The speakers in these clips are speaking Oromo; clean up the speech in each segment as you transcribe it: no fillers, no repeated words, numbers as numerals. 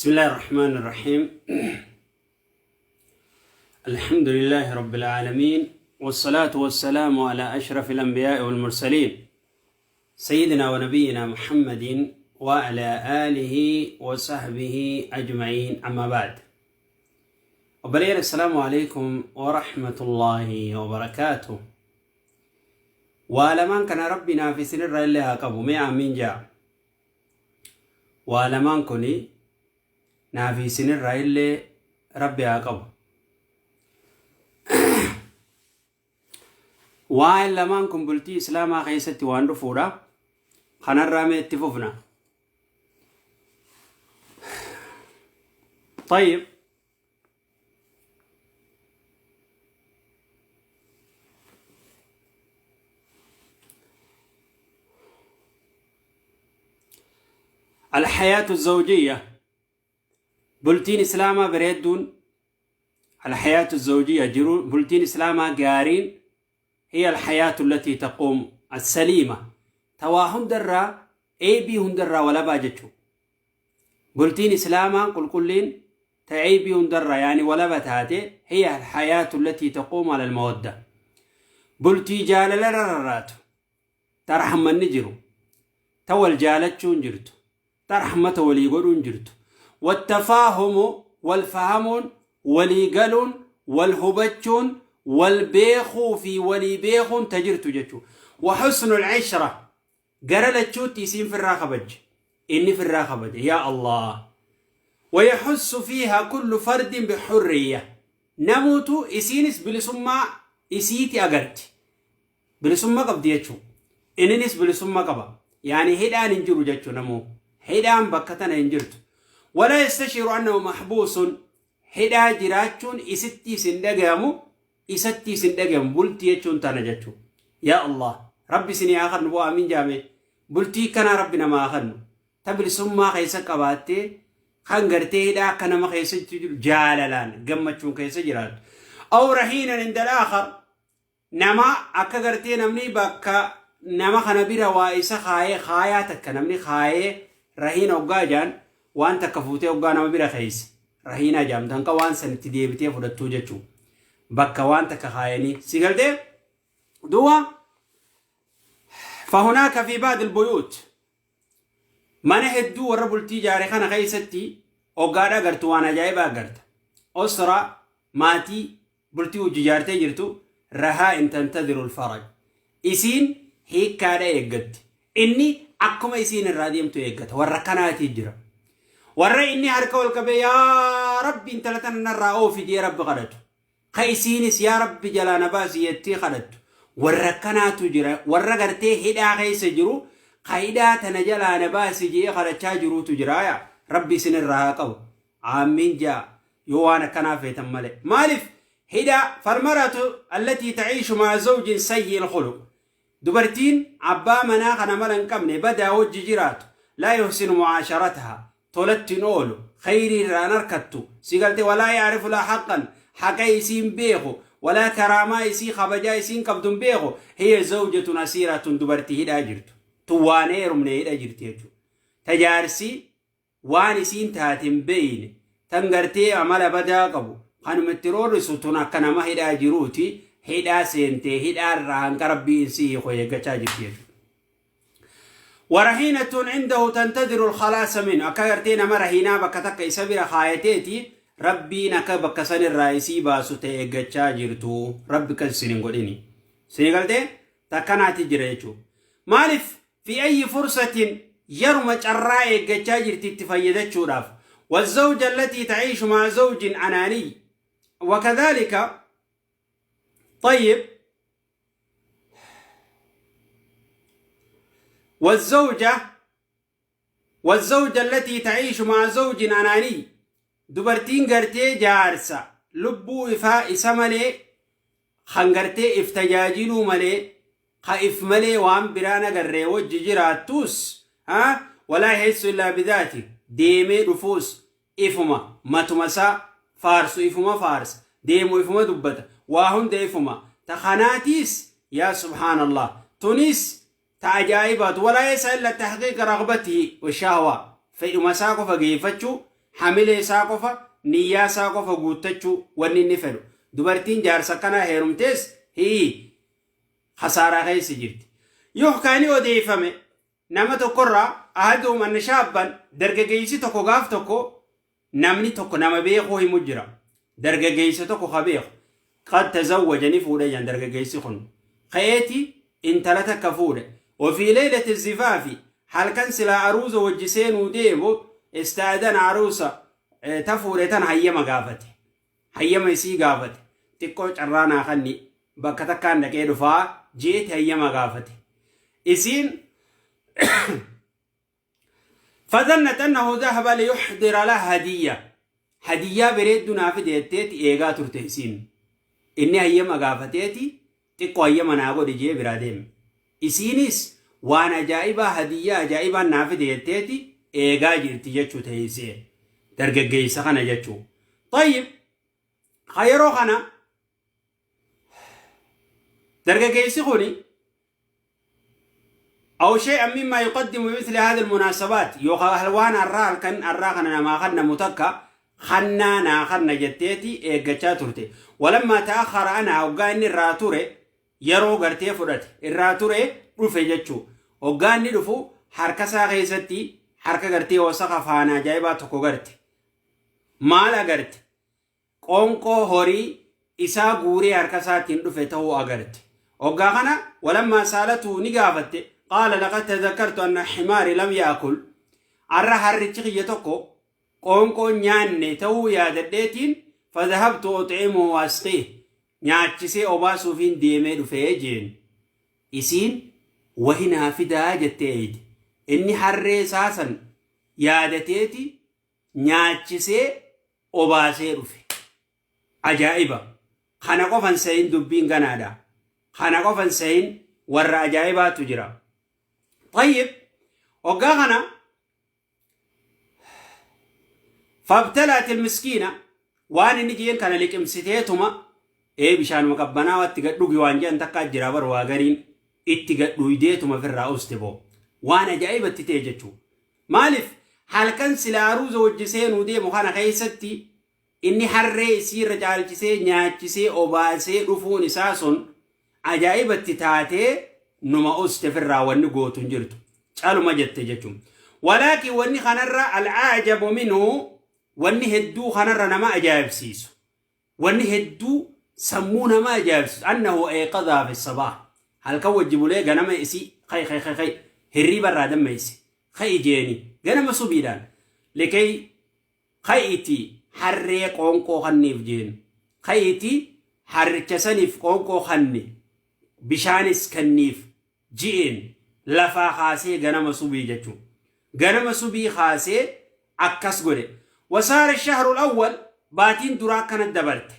بسم الله الرحمن الرحيم. الحمد لله رب العالمين، والصلاة والسلام على أشرف الأنبياء والمرسلين، سيدنا ونبينا محمد وعلى آله وصحبه أجمعين، أما بعد. وبليل السلام عليكم ورحمة الله وبركاته. Waa lamaan kana Rabbi naaf isinirra illee haa qabu. Mee aamiin jaa. Waa lamaan kuni naaf isinirra illee Rabbi haa qabu. Waa'een lamaan kun bultii Islaamaa keessatti waan dhufuudha. Kanarraa mee itti fufna. طيب. الحياة الزوجية، bultiin Islaamaa bareedduun، الحياة الزوجية jiru، bultiin Islaamaa gaariin، هي الحياة التي تقوم السليمة، tawaa hundarraa eebii hundarraa walabaa jechuu. Bultiin Islaamaa qulqulliin ta eybii hundarraa yaani walaba taate، هي الحياة التي تقوم على المودة، bultii jaalala irra rarraatu, ta rahmanni jiru, ta wal jaalachuun jirtu, ta rahmata walii godhuun jirtu, والتفاهم, wal fahamuun, walii galuun, wal hubachuun, wal beekuu fi walii beekuun ta jirtu jechuu. وحسن العشرة, gara lachuutti isiin firraa kabajje, inni firraa kabaje. Yaa Allah. ويحس فيها كل فرد بحرية, namuutu isiinis bilisummaa isiiti agarti, bilisummaa qabdi jechuu, inninis bilisummaa qaba, yaani hidhaan hin jiru jechuu. Namuu hidhaan bakka tana hin jirtu. ولا يستشعر أنه محبوس, hidhaa jiraachuun isitti isin dhagayamu, isatti isin dhagayamu. Bultii jechuun tana jechuu. Yaa Allah, Rabbi isinii haa kennu. Bu'aa amin jaame. Bultii kanaa Rabbi namaa haa kennu, ta bilisummaa keessa qabaattee, kan gartee hidhaa akka nama keessa jiru jaalalaan gammachuun keessa jiraattu. أو رهينا عند الآخر, nama akka gartee namni bakka nama kana bira waa isa kaayee, kaayaa takka namni kaayee. Rahiina hoggaa jaan, waan takka fuutee hoggaa nama bira keessa rahiina jaamtu, hanqa waan sanitti deebitee fudhattuu jechuu. Bakka waan takka kaayanii si galtee duuba. فهناك في بعض البيوت, mana hedduu warra bultii jaare kana keessatti hoggaadha agartu, waan ajaa'ibaa agarta. أسرة, maatii bultii hojii jaartee jirtu، رهائن تنتظر الفرج, isiin hiikkaadha eeggatti, inni akkuma isiin irraa deemtu eeggata. Warra kanaatii jira, warra inni harka ol qabee "Yaa Rabbi, intala tana narraa oofi" jee Rabbi kadhatu, ka isiinis "Yaa Rabbi, jalaa na baasi" jettee kadhattu. Warra kanaatu jira, warra gartee hidhaa keessa jiru, ka hidhaa tana jalaa na baasi jee kadhachaa jiruutu jira. Yaa Rabbi, isin irraa haa qabu. Aamiin jaa yoo waan akkanaa feetan malee. Maaliif hidhaa? فالمرأة التي تعيش مع زوج سيء الخلق, dubartiin abbaa manaa kana mala hin qabne badaa wajji jiraatu، لا يحسن معاشرتها, tolatti hin oolu, khayrii irraan harkattu, si galte؟ ولا يعرف لها حقا, haqa isiin beeku، ولا كرامة, isii kabajaa isiin qabdu hin beeku، هي زوجة أسيرة, dubartii hidhaa jirtu tun, waan heerumne hidha jirti jechuudha. Tajaarsi waan isiin taate hin beeyne, tan gartee amala badaa qabu, kanuma itti roorrisu, tun akka nama hidhaa jiruuti. Hidhaa seentee hidhaa irraa hanqa Rabbii isii hiiku eeggachaa jirti jechuudha. ورهينة عنده تنتظر الخلاص منه, akka gartee nama rahiinaa bakka takka isa bira kaayateeti, Rabbiin akka bakka san irraa isii baasu ta'e eeggachaa jirtu. Rabbi kan isin hin godhini. Isin galtee? Takkanaati jira jechuudha. Maaliif? في أي فرصة, yeruma carraa eeggachaa jirti itti fayyadachuudhaaf. والزوجة التي تعيش مع زوج أناني وكذلك. طيب، والزوجة التي تعيش مع زوج أناني, dubartiin gartee jaarsa lubbuu ifaa isa malee, kan gartee if tajaajiluu malee, ka if malee waan biraan agarree wajji jiraattus, ولا يحس إلا بذاته, deemee dhufuus ifuma, matuma isaa faarsu, ifuma faarsa, deemu ifuma dubbata, waa hunda ifuma, ta kanaatiis, yaa سبحان الله, tunis ta ajaa'ibaatu. ولا يسعى إلا تحقيق رغبته وشهوة, fedhuma isaa qofa geeffachuu. Hamilee isaa qofa, niyyaa isaa qofa guuttachuu wanni inni fedhu. Dubartiin jaarsa akkanaa heerumtees hii khasaaraa keessa jirti. Yuhkaa ni odeeffame nama tokkorraa ahaduhum anna shaabban dargageessi tokko gaaf tokko namni tokko nama beekuu himu jira. Dargageessa tokko ka beeku qad tazawwaja ni fuudhe jedhan dargageessi kun. Ka'eeti intala takka fuudhe. Wafii leeylati zifaafi halkan silaa aruuza wajji seenuu deemu istaadana aruusa ta fuudhe tan hayyama gaafate. Hayyama isii gaafate. Xiqqoo carraa naa kanni bakka takkaan dhaqee dhufaa jeeti hayyama gaafate. Isiin فظنت أنه ذهب ليحضر لها هدية hadiyyaa bareedduu naa fide jetteeti eegaa turte isiin. Inni hayyama gaafateeti xiqqoo hayyama naa godhi jee biraa deeme. Isiinis waan ajaa'ibaa hadiyyaa ajaa'ibaan naa fide jetteeti eegaa jirti jechuu teessee dargaggeessa kana jechuu. Tayyib ka yeroo kana dargaggeessi kuni أو شيئا مما يقدم بمثل هذه المناسبات yookaan waan har'aa halkan har'aa kana namaa kennamu takka kennaa naa kenna jetteeti eeggachaa turte. ولما تأخر عنها hoggaa inni irraa ture yeroo gartee fudhate irraa ture dhufe jechuu hoggaa inni dhufu harka isaa keessatti harka gartee wasaka faana ajaa'ibaa tokko garte. Maal agarte? Qoonqoo horii isaa guuree harka isaatiin dhufe ta'uu agarte. Hoggaa kana ولما سألته ni gaafatte قال لقد تذكرت أن حماري لم يأكل arra harrichi kiyya tokko qoonqoo nyaanne ta'uu yaadadheetiin فذهبت أطعمه وأسقيه nyaachisee obaasuufiin deemee dhufee jeen. Isiin wahinaa fidaa jettee eeyde. Inni harree isaa san yaadateeti nyaachisee obaasee dhufe. Ajaa'iba! Kana qofan se'in dubbiin ganaadha. Kana qofan se'in warra ajaa'ibaatu jira. طيب hoggaa kana فابتلعت المسكينة waan inni jeen kana liqimsiteetuma ee bishaanuma qabbanaawatti gad dhugi waan jedhan takkaa jira bar waa gariin itti gad dhuydeetuma ofirraa uste boo waan ajaa'ibatti ta'e jechuu maaliif halkan sila aruuza wajji seenuu deemu kana keessatti inni harree isiirra caalchisee nyaachisee obaasee dhufuun isaa sun ajaa'ibatti taatee numa uste ofirraa wanni gootu hin jirtu caluma jette jechuun. ولكن wanni kanarra الأعجب منه wanni hedduu kanarra nama ajaa'ibsiisu wanni hedduu sammuu nama ajaa'ibsiisu أنه أيقظها في الصباح halkan wajji bulee ganama isii kay kay kay kay hirriiba irraa dammeeyse kay jeeni ganama subiidhaan لكي ka'iiti harree qoonqoo kanniif jeen ka'iiti harricha saniif qoonqoo kanni bishaanis kanniif ji'een lafaa kaasee ganama subii jechuun ganama subii kaasee akkas godhe. وصار الشهر الأول baatiin duraa akkana dabarte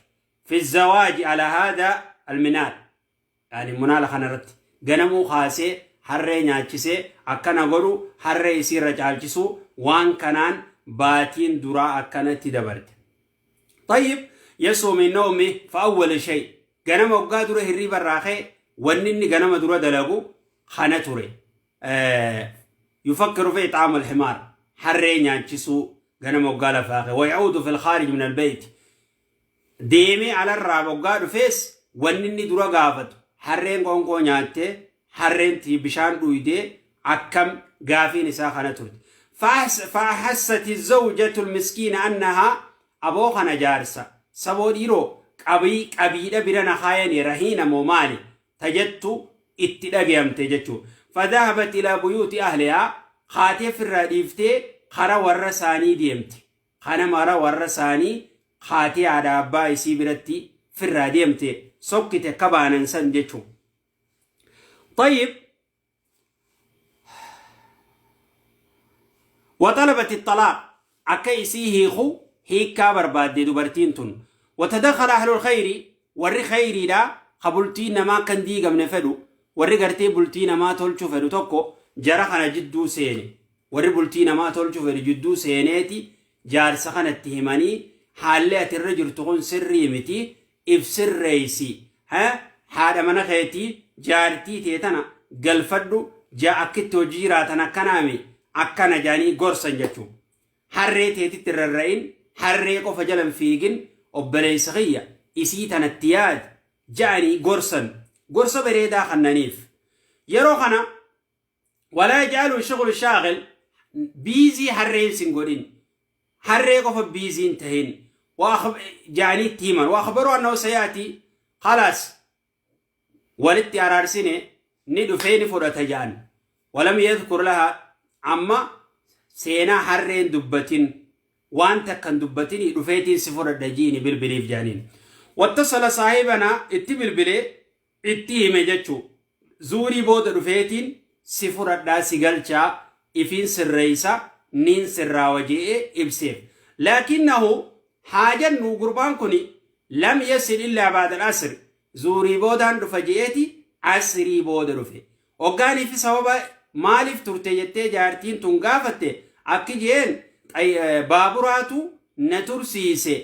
في الزواج على هذا المنوال يعني munaala kanarratti ganamuu kaasee harree nyaachisee akkana godhu harree isiirra caalchisuu waan kanaan baatiin duraa akkanatti dabarte. طيب يصحو من نومه فأول شيء ganama waggaa dura hirriiba irraa ka'e wanni inni ganama dura dalagu kana ture. يفكر في إطعام الحمار harree nyaachisuu ganama waggaa lafaa ka'e ويعود في الخارج من البيت deemee alarraa waggaa dhufees wanni inni dura gaafatu harreen qoonqoo nyaattee harreen bishaan dhuydee akkam gaafiin isaa kana turte. فأحست الزوجة المسكينة أنها aboo kana jaarsa saboo dhiiroo qabii qabiidha bira na kaayani رهينة moo maali tajettu itti dhagayamte jechuudha. فذهبت إلى بيوت أهلها kaatee firraa dhiiftee kara warra isaanii deemte. Kana mara warra isaanii kaatee haadha abbaa isii biratti firraa deemte sokkite akka baanan san jechuudha. طيب وطلبت الطلاق akka isii hiiku hiikkaa barbaadde dubartiin tun. وتدخل أهل الخير warri khayriidha ka bultii namaa kan diigamne fedhu warri gartee bultii namaa tolchuu fedhu tokko jara kana jidduu seene warri bultii namaa tolchuu fedhu jidduu seeneeti jaarsa kanatti himanii haalli ati irra jirtu kun sirrii miti if sirreeysi haadha mana keetii jaartii tee tana galfadhu jaa akkitti hojii jiraatan akkanaami akkana jaanii gorsan jechuudha. Harree teetitti hin rarra'in, harree qofa jala hin fiigin, obboleessa kiyya isii tanatti yaadi ja'anii gorsan. Gorsa bareedaa kannaniif. Yeroo kana walaa yaj'alu shughlu shaaqil, busy harreen sin godhin, harree qofa busy hin tahin ja'anii itti himan. وأخبروه أنه سيأتي خلاص walitti araarsine, ni dhufee ni fudhata ja'an. ولم يذكر لها, amma seenaa harreen dubbatin, waan takkan dubbatin, dhufeetiin si fudhadha jiini bilbiliif jaaniin. واتصل صاحبنا, itti bilbilee itti hime jechuu, zuurii booda dhufeetiin si fudhadhaa, si galchaa, ifiin sirreeysa, niin sirraawa je'ee ibseef. لكنه, haajannu gurbaan kun, لم يصل إلا بعد العصر, zuurii boodaan dhufa je'eeti asrii booda dhufe. Hoggaanii fi sababa maaliif turte jettee jaartiin tun gaafatte, akki je'een, baaburaatu na tursiise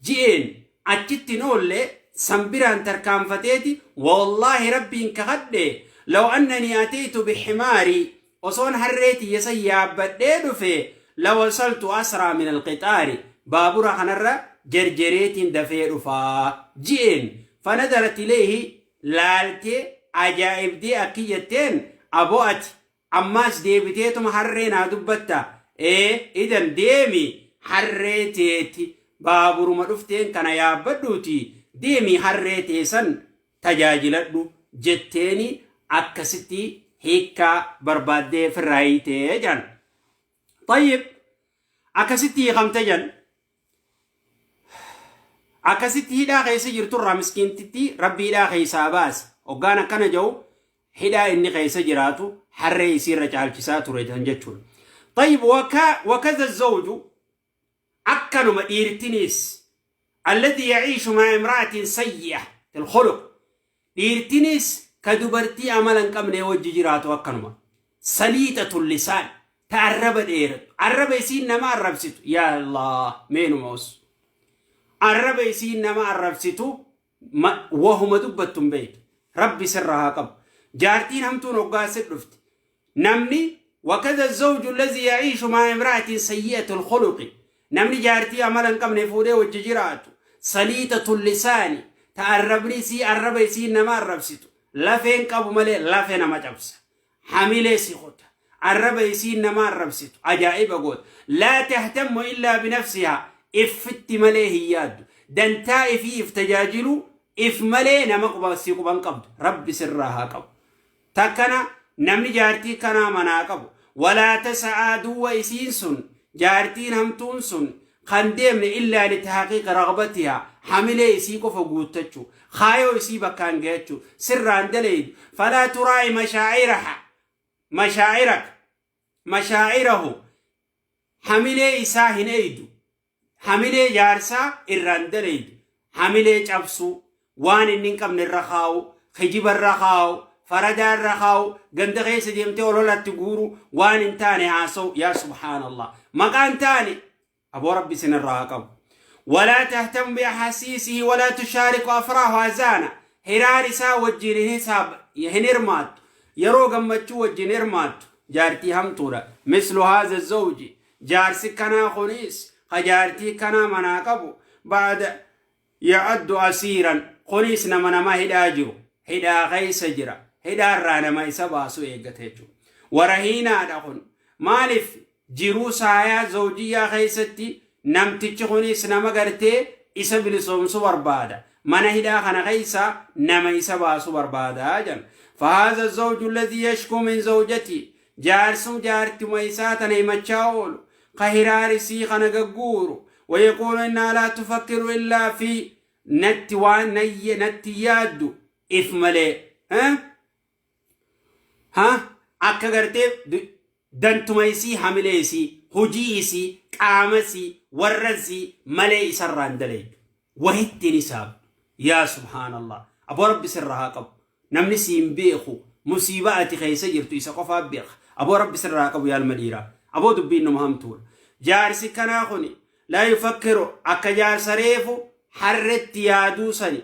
ji'een, achitti hin oolle, sanbiraan tarkaanfateeti. والله rabbiin kakadhe, لو أنني أتيت بحماري, osoon harree tiyya san yaabbadhee dhufe, لوصلت أسرع من القطار, baabura kanarra jerjereetiin dafee dhufaa ji'een. فنظرت إليه, laaltee ajaa'ibdee akki jetteen, aboo ati ammaas deebiteetuma harree naa dubbatta? Ee, idan deemi, harree teeti baaburuma dhufteen kana yaabbadhuuti deemi, harree teessan tajaajiladhu jetteeni. Akkasitti hiikkaa barbaaddee firraayitee jedhan. طيب, akkasitti hiikamte jedhan. Akkasitti hidhaa keessa jirturraa miskiintitti rabbi hidhaa keessaa baase. Hoggaan akkana jedhu, hidhaa inni keessa jiraatu harree isiirra caalchisaa ture jechuudha. طيب, وكذا الزوج, akkanuma dhiirtinis, الذي يعيش مع امرأة سيئة الخلق, dhiirtinis ka dubartii amala hin qabne wajji jiraatu akkanuma, سليطة اللسان, ta arraba dheeratu, arraba isiin nama arrabsitu, yaa Allah, meenuma os arraba isiin nama arrabsitu, wahuma dubbattu hin beektu. Rabbi sirra haa qabu. Jaartiin hamtuun hoggaa si dhufte namni, وكذا الزوج الذي يعيش مع امرأة سيئة الخلق, namni jaartii amala hin qabne fuudhee wajji jiraatu, سليطة اللسان, ta arrabni isii arraba isii nama arrabsitu lafeen qabu malee lafee nama cabsa, hamilee si kuta, arraba isii nama arrabsitu ajaa'iba goota. لا تهتم إلا بنفسها, ifitti malee hin yaaddu, dantaa ifii if tajaajilu if malee nama quba si quban qabdu. Rabbi sirraa haa qabu. Takkana namni jaartii kanaa manaa qabu, ولا تسعى, duwwa isiin sun jaartiin hamtuun sun kan deemne, إلا لتحقيق رغبتها, hamilee isii qofa guuttachuu, kaayoo isii bakkaan gahachuu, sirraan daleeydu. فلا تراعي مشاعرها, مشاعرك, مشاعره, hamilee isaa hin eeydu, hamilee jaarsaa irraan daleeydu, hamilee cabsuu, waan inni hin qabne irra kaa'u, kijiba irra kaa'u, faradaa irra kaa'u, ganda keessa deemtee ololatti guuru, waan hin taane haasa'u. Yaa subhaanallah, maqaan taane, aboo rabbi isin irraa haa qabu. ولا تهتم بأحاسيسه ولا تشارك أفراحه أحزانه, hiraar isaa wajjin hin hisaab hin hirmaattu, yeroo gammachuu wajjin hirmaattu, jaartii hamtuudha. مثل هذا الزوج, jaarsi kanaa kunis ka jaartii kanaa manaa qabu, بعد يعد أسيرا, kunis nama nama hidhaa jiru, hidhaa keessa jira, hidhaarraa nama isa baasu eeggate jechuudha. Warahiinaadha kun. Maaliif jiruu saayaa zawjiyyaa keessatti namtichi kunis nama gartee isa bilisoomsu barbaada, mana hidhaa kana keessa nama isa baasu barbaada jedhan. فهذا الزوج الذي يشكو من زوجته, jaarsum jaartuma isaa tana himachaa oolu, ka hiraarisii kana gagguuru, ويقول إنها لا تفكر إلا في, natti waan nayye natti yaaddu if malee, ha akka gartee dantuma isii, hamilee isii, hojii isii, qaama isii, warra isii malee isarraan daleeydu, wahittiin isaabdu. Yaa subhaanallah, aboo rabbi sirra haa qabu. Namni siin beeku, musiibaa ati keessa jirtu isa qofaa beeka. Aboo rabbi sirra haa qabu. Yaalma dhiiraa, aboo dubbiin nama hamtuudha. Jaarsi kanaa kuni لا يفكر, akka jaarsa reefu harretti yaaduu sani,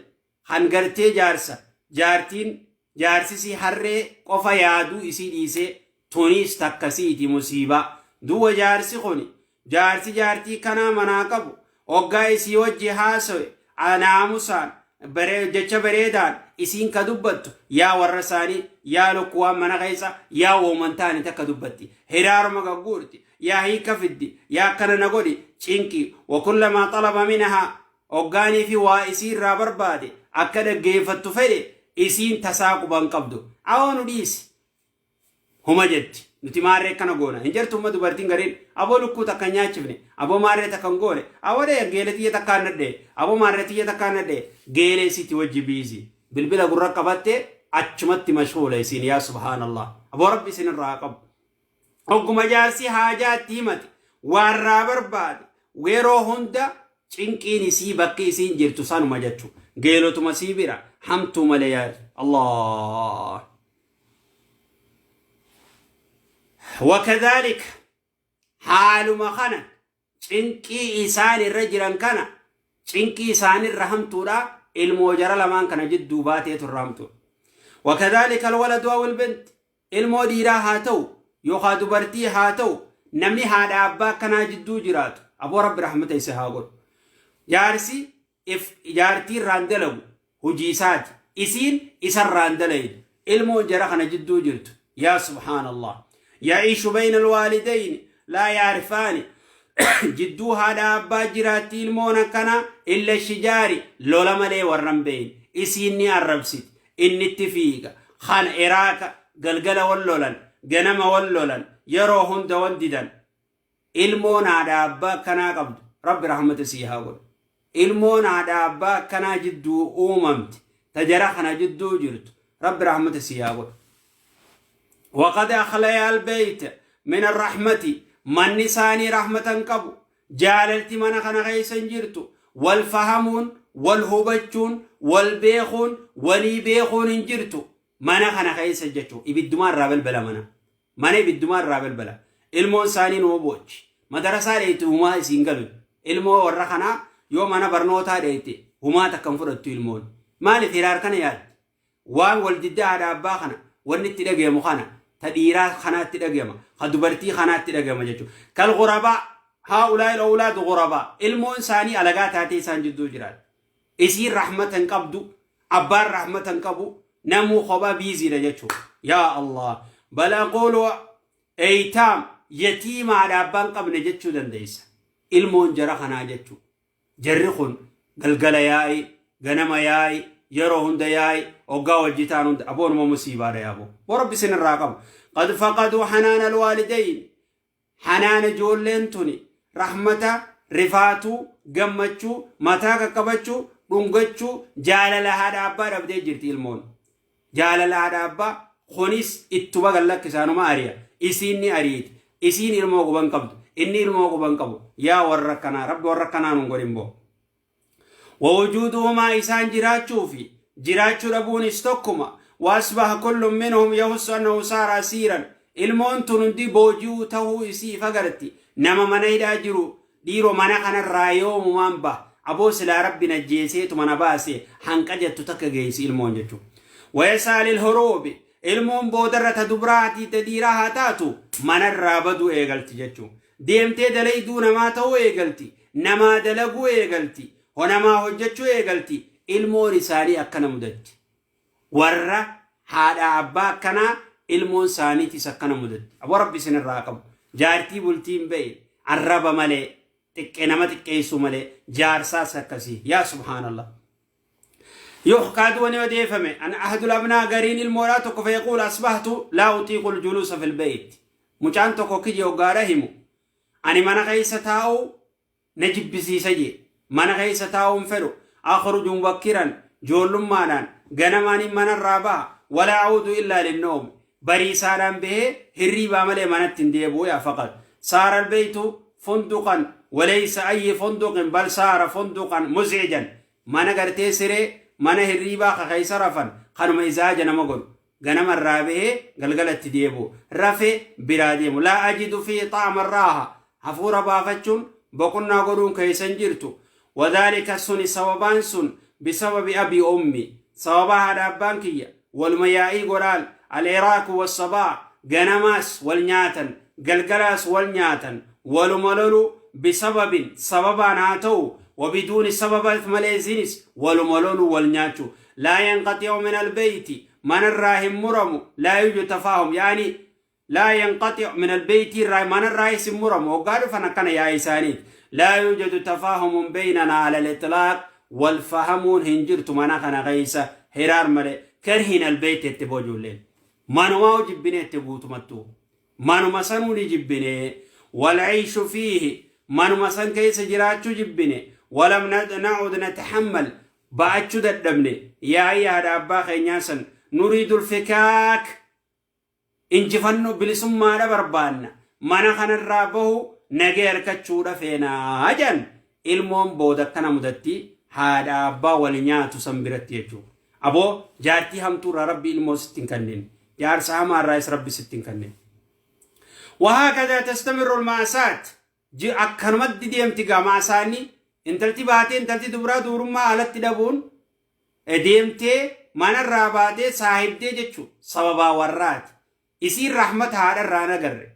kan gartee jaarsa jaartiin jaarsisii harree qofa yaaduu isii dhiisee, tuniis takkasiiti musiibaa duwwa. Jaarsi kuni Jaarsi jaartii kanaa manaa qabu hoggaa isii wajji haasawe naamusaan jecha bareedaan isiin ka dubbattu, yaa warra isaanii, yaa lukkuwaan mana keessa, yaa wooman ta'anii takka dubbatti, hiraaruma gagguurti, yaa hiika fiddi, yaa akkana na godhi, cinqi. Wakullamaa xalaba minahaa, hoggaanii fi waa isii irraa barbaade, akka dhaggeeffattu fedhe, isiin tasaa quban qabdu. Awoo, nu dhiisi huma jetti, nuti maarree akkana goona hin jirtu. Umma dubartiin gariin, aboo lukkuu takka hin nyaachifne, aboo maarree takka hin goone, aboo dhee geele xiyya takka hin nadhee, aboo maarree xiyya takka hin nadhee. Geelee isiitti wajji biizi, bilbila gurra qabattee achumatti mashghuula isiin. Yaa subhaanallah, aboo rabbi isin irraa haa qabu. Ogguma jaarsi haajaatti himate, waarraa barbaade, yeroo hunda cinqiin isii bakki isiin jirtu sanuma jechu, geelotuma sii bira hamtuu malee. Yaa Allah. وكذلك haaluma kana cinqii isaan irra jiran kana, cinqii isaan irra hamtuudha, ilmoo jara lamaan kana jidduu baateetu irra hamtuudha. وكذلك الولد أو البنت, ilmoo dhiiraa haa ta'u yookaan dubartii haa ta'u, namni haadha abbaa akkanaa jidduu jiraatu, aboo rabbi rahmata isa haa godhu. Jaarsi if jaartii irraan dalagu hojii isaati, isiin isarraan dalaydu, ilmoon jara kana jidduu jirtu, yaa subhaanallah, يعيش بين الوالدين لا يعرفان, jidduu haadha abbaa jiraatti ilmoon akkana, إلا الشجار, lola malee warran beeyin. Isiin ni arrabsiti, inni itti fiiga, kan iraaka galgala wal lolan, ganama wal lolan, yeroo hunda wal didan. Ilmoon haadha abbaa akkanaa qabdu, rabbi rahmata sii haa godhu. Ilmoon haadha abbaa akkanaa jidduu uumamte, tajara kana jidduu jirtu, rabbi rahmata sii haa godhu. وقد أخليا البيت من الرحمة, manni isaanii rahmatan qabu, jaalalti mana kana keessa hin jirtu, wal fahamuun, wal hubachuun, wal beekuun, walii beekuun hin jirtu mana kana keessa jechuun. Ibiddumaa irraa balbala, mana ibiddumaa irraa balbala. Ilmoon isaanii nuu boochi, madarasaa dheeyte humaa isiin galu. Ilmoo warra kanaa yoo mana barnootaa dheeyte humaa takkan fudhattu ilmoon. Maaliif? Hiraar kana yaaddi, waan wal diddaa haadha abbaa kana wanni itti dhagayamu kana, ta dhiiraa kanaatti dhagayama, ka dubartii kanaatti dhagayama jechuudha. كالغرباء, هؤلاء الأولاد غرباء, ilmoon isaanii alagaa taatee isaan jidduu jiraatu. Isiin rahmata hin qabdu, abbaan rahmata hin qabu, namuu kophaa biiziidha jechuudha. Yaa Allah, بل أقول أيتام, yatiimaadha, abbaan qabne jechuu dandeessa. Ilmoon jara kanaa jechuudha. Jarri kun galgala yaa'i, ganama yaa'i, yeroo hunda yaa'i, hoggaa wajjitaan hunda aboonuma musiibaadha yaaboo. Boo rabbi isin irraa qabu. قد فقدوا حنان الوالدين, hanaana ijoolleen tuni, rahmata, rifaatuu, gammachuu, mataa qaqqabachuu, dhungachuu, jaalala haadha abbaa dhabdee jirti ilmoon. Jaalala haadha abbaa kunis ittuma gallakkisaanuma ari'a. Isiin ni ariiti. Isiin ilmoo quban qabdu. Inni ilmoo quban qabu. Yaa warra kanaa, rabbi warra kanaa nun godhin boo. ووجودهما, isaan jiraachuu fi jiraachuu dhabuunis tokkuma. وأصبح كل منهم يحس أنه صار أسيرا, ilmoon tun hundi booji'uu tahuu isii ifa garti. Nama mana hidhaa jiru, dhiiroo mana kanarraa yoomumaan baha, aboo silaa rabbi najjeeseetu mana baase hanqa jettu takka geessi ilmoon jechuudha. ويسعى للهروب, ilmoon boodarra ta dubraatii ta dhiiraa haa taatu manarraa baduu eegalti jechuudha. Deemtee dalayduu namaa ta'uu eegalti. Namaa dalaguu eegalti. Honamaa hojjechuu eegalti. Ilmoon isaanii akkana mudatti. Warra haadha abbaa akkanaa ilmoon isaaniitis akkana mudatti. Aboo rabbi isinirraa qabu. Jaartii bultiin ba'e arraba malee, xiqqee nama xiqqeessuu malee, jaarsaas akkasii. Yaa subhaanallah. يحكى, duwani odeeffame, أن أحد الأبناء, gariin ilmoodhaa tokko, فيقول أصبحت لا أطيق الجلوس في البيت, mucaan tokko kiyya hoggaadha himu, ani mana keessa taa'u na jibbisiisa jee, mana keessa taa'uun fedhu. أخرج مبكرا, joollummaadhaan ganamaan manarraa baha, ولا أعود إلا للنوم, bariisaadhaan bahee hirriibaa malee manatti hin deebi'u. Yaa فقد صار البيت فندقا, وليس أي فندق, بل صار فندقا مزعجا, mana gartee siree mana hirriibaa ka keessa rafan kanuma izaaja nama godhu, ganamarraa bahee galgalatti deebi'u, rafe biraa deemu. لا أجد فيه طعم الراحة, hafuura baafachuun, boqonnaa godhuun keessa hin jirtu. وذلك, suni sababaan sun, بسبب أبي أمي, sababa haadha abbaan kiyya waluma yaa'ii godhaan, العراك والصباح, ganamaas wal nyaatan, galgalaas wal nyaatan. Waluma lolu bisababin sababaan haa ta'u wabiduuni sababa maleesiinis waluma lolu wal nyaachuu. Laa yanqaxi'u min albeeyti manarraa hin muramu laa yuju tafaahum yaani laa yanqaxi'u min albeeyti irraa manarraayis hin muramu hoggaa dhufan akkana yaa isaaniit. Laa yujadu tafaahumun beynanaa ala al-itlaaq wal fahamuun hin jirtu mana kana keessa hiraar malee karhin albeeyti itti bojuulleen. Manumaa jibbine itti guutumattuu. Manuma sanuu ni jibbine. Walciishu fiihi manuma san keessa jiraachuu jibbine. Walam na'ud natahammal ba'achuu dadhabne yaa'ii haadha abbaa keenyaa san nuriidul fikaak injifannoo bilisummaadha barbaanna mana kanarraa bahu nagee harkachuudha feenaa jedhan ilmoon booda akkana mudatti haadha abbaa wal nyaatu san biratti jechuudha. Aboo jaartii hamtuurraa rabbi ilmoo sitti hin kennin jaarsa hamaarraas rabbi sitti hin kennin. وهكذا تستمر المأساة akkanumatti deemti gaa maasaanni intalti baatee intalti dubaraa dubrummaa alatti dhabuun deemtee manarraa baatee saahibdee jechuun sababaa warraati. Isiin rahmata haadharraa nagarre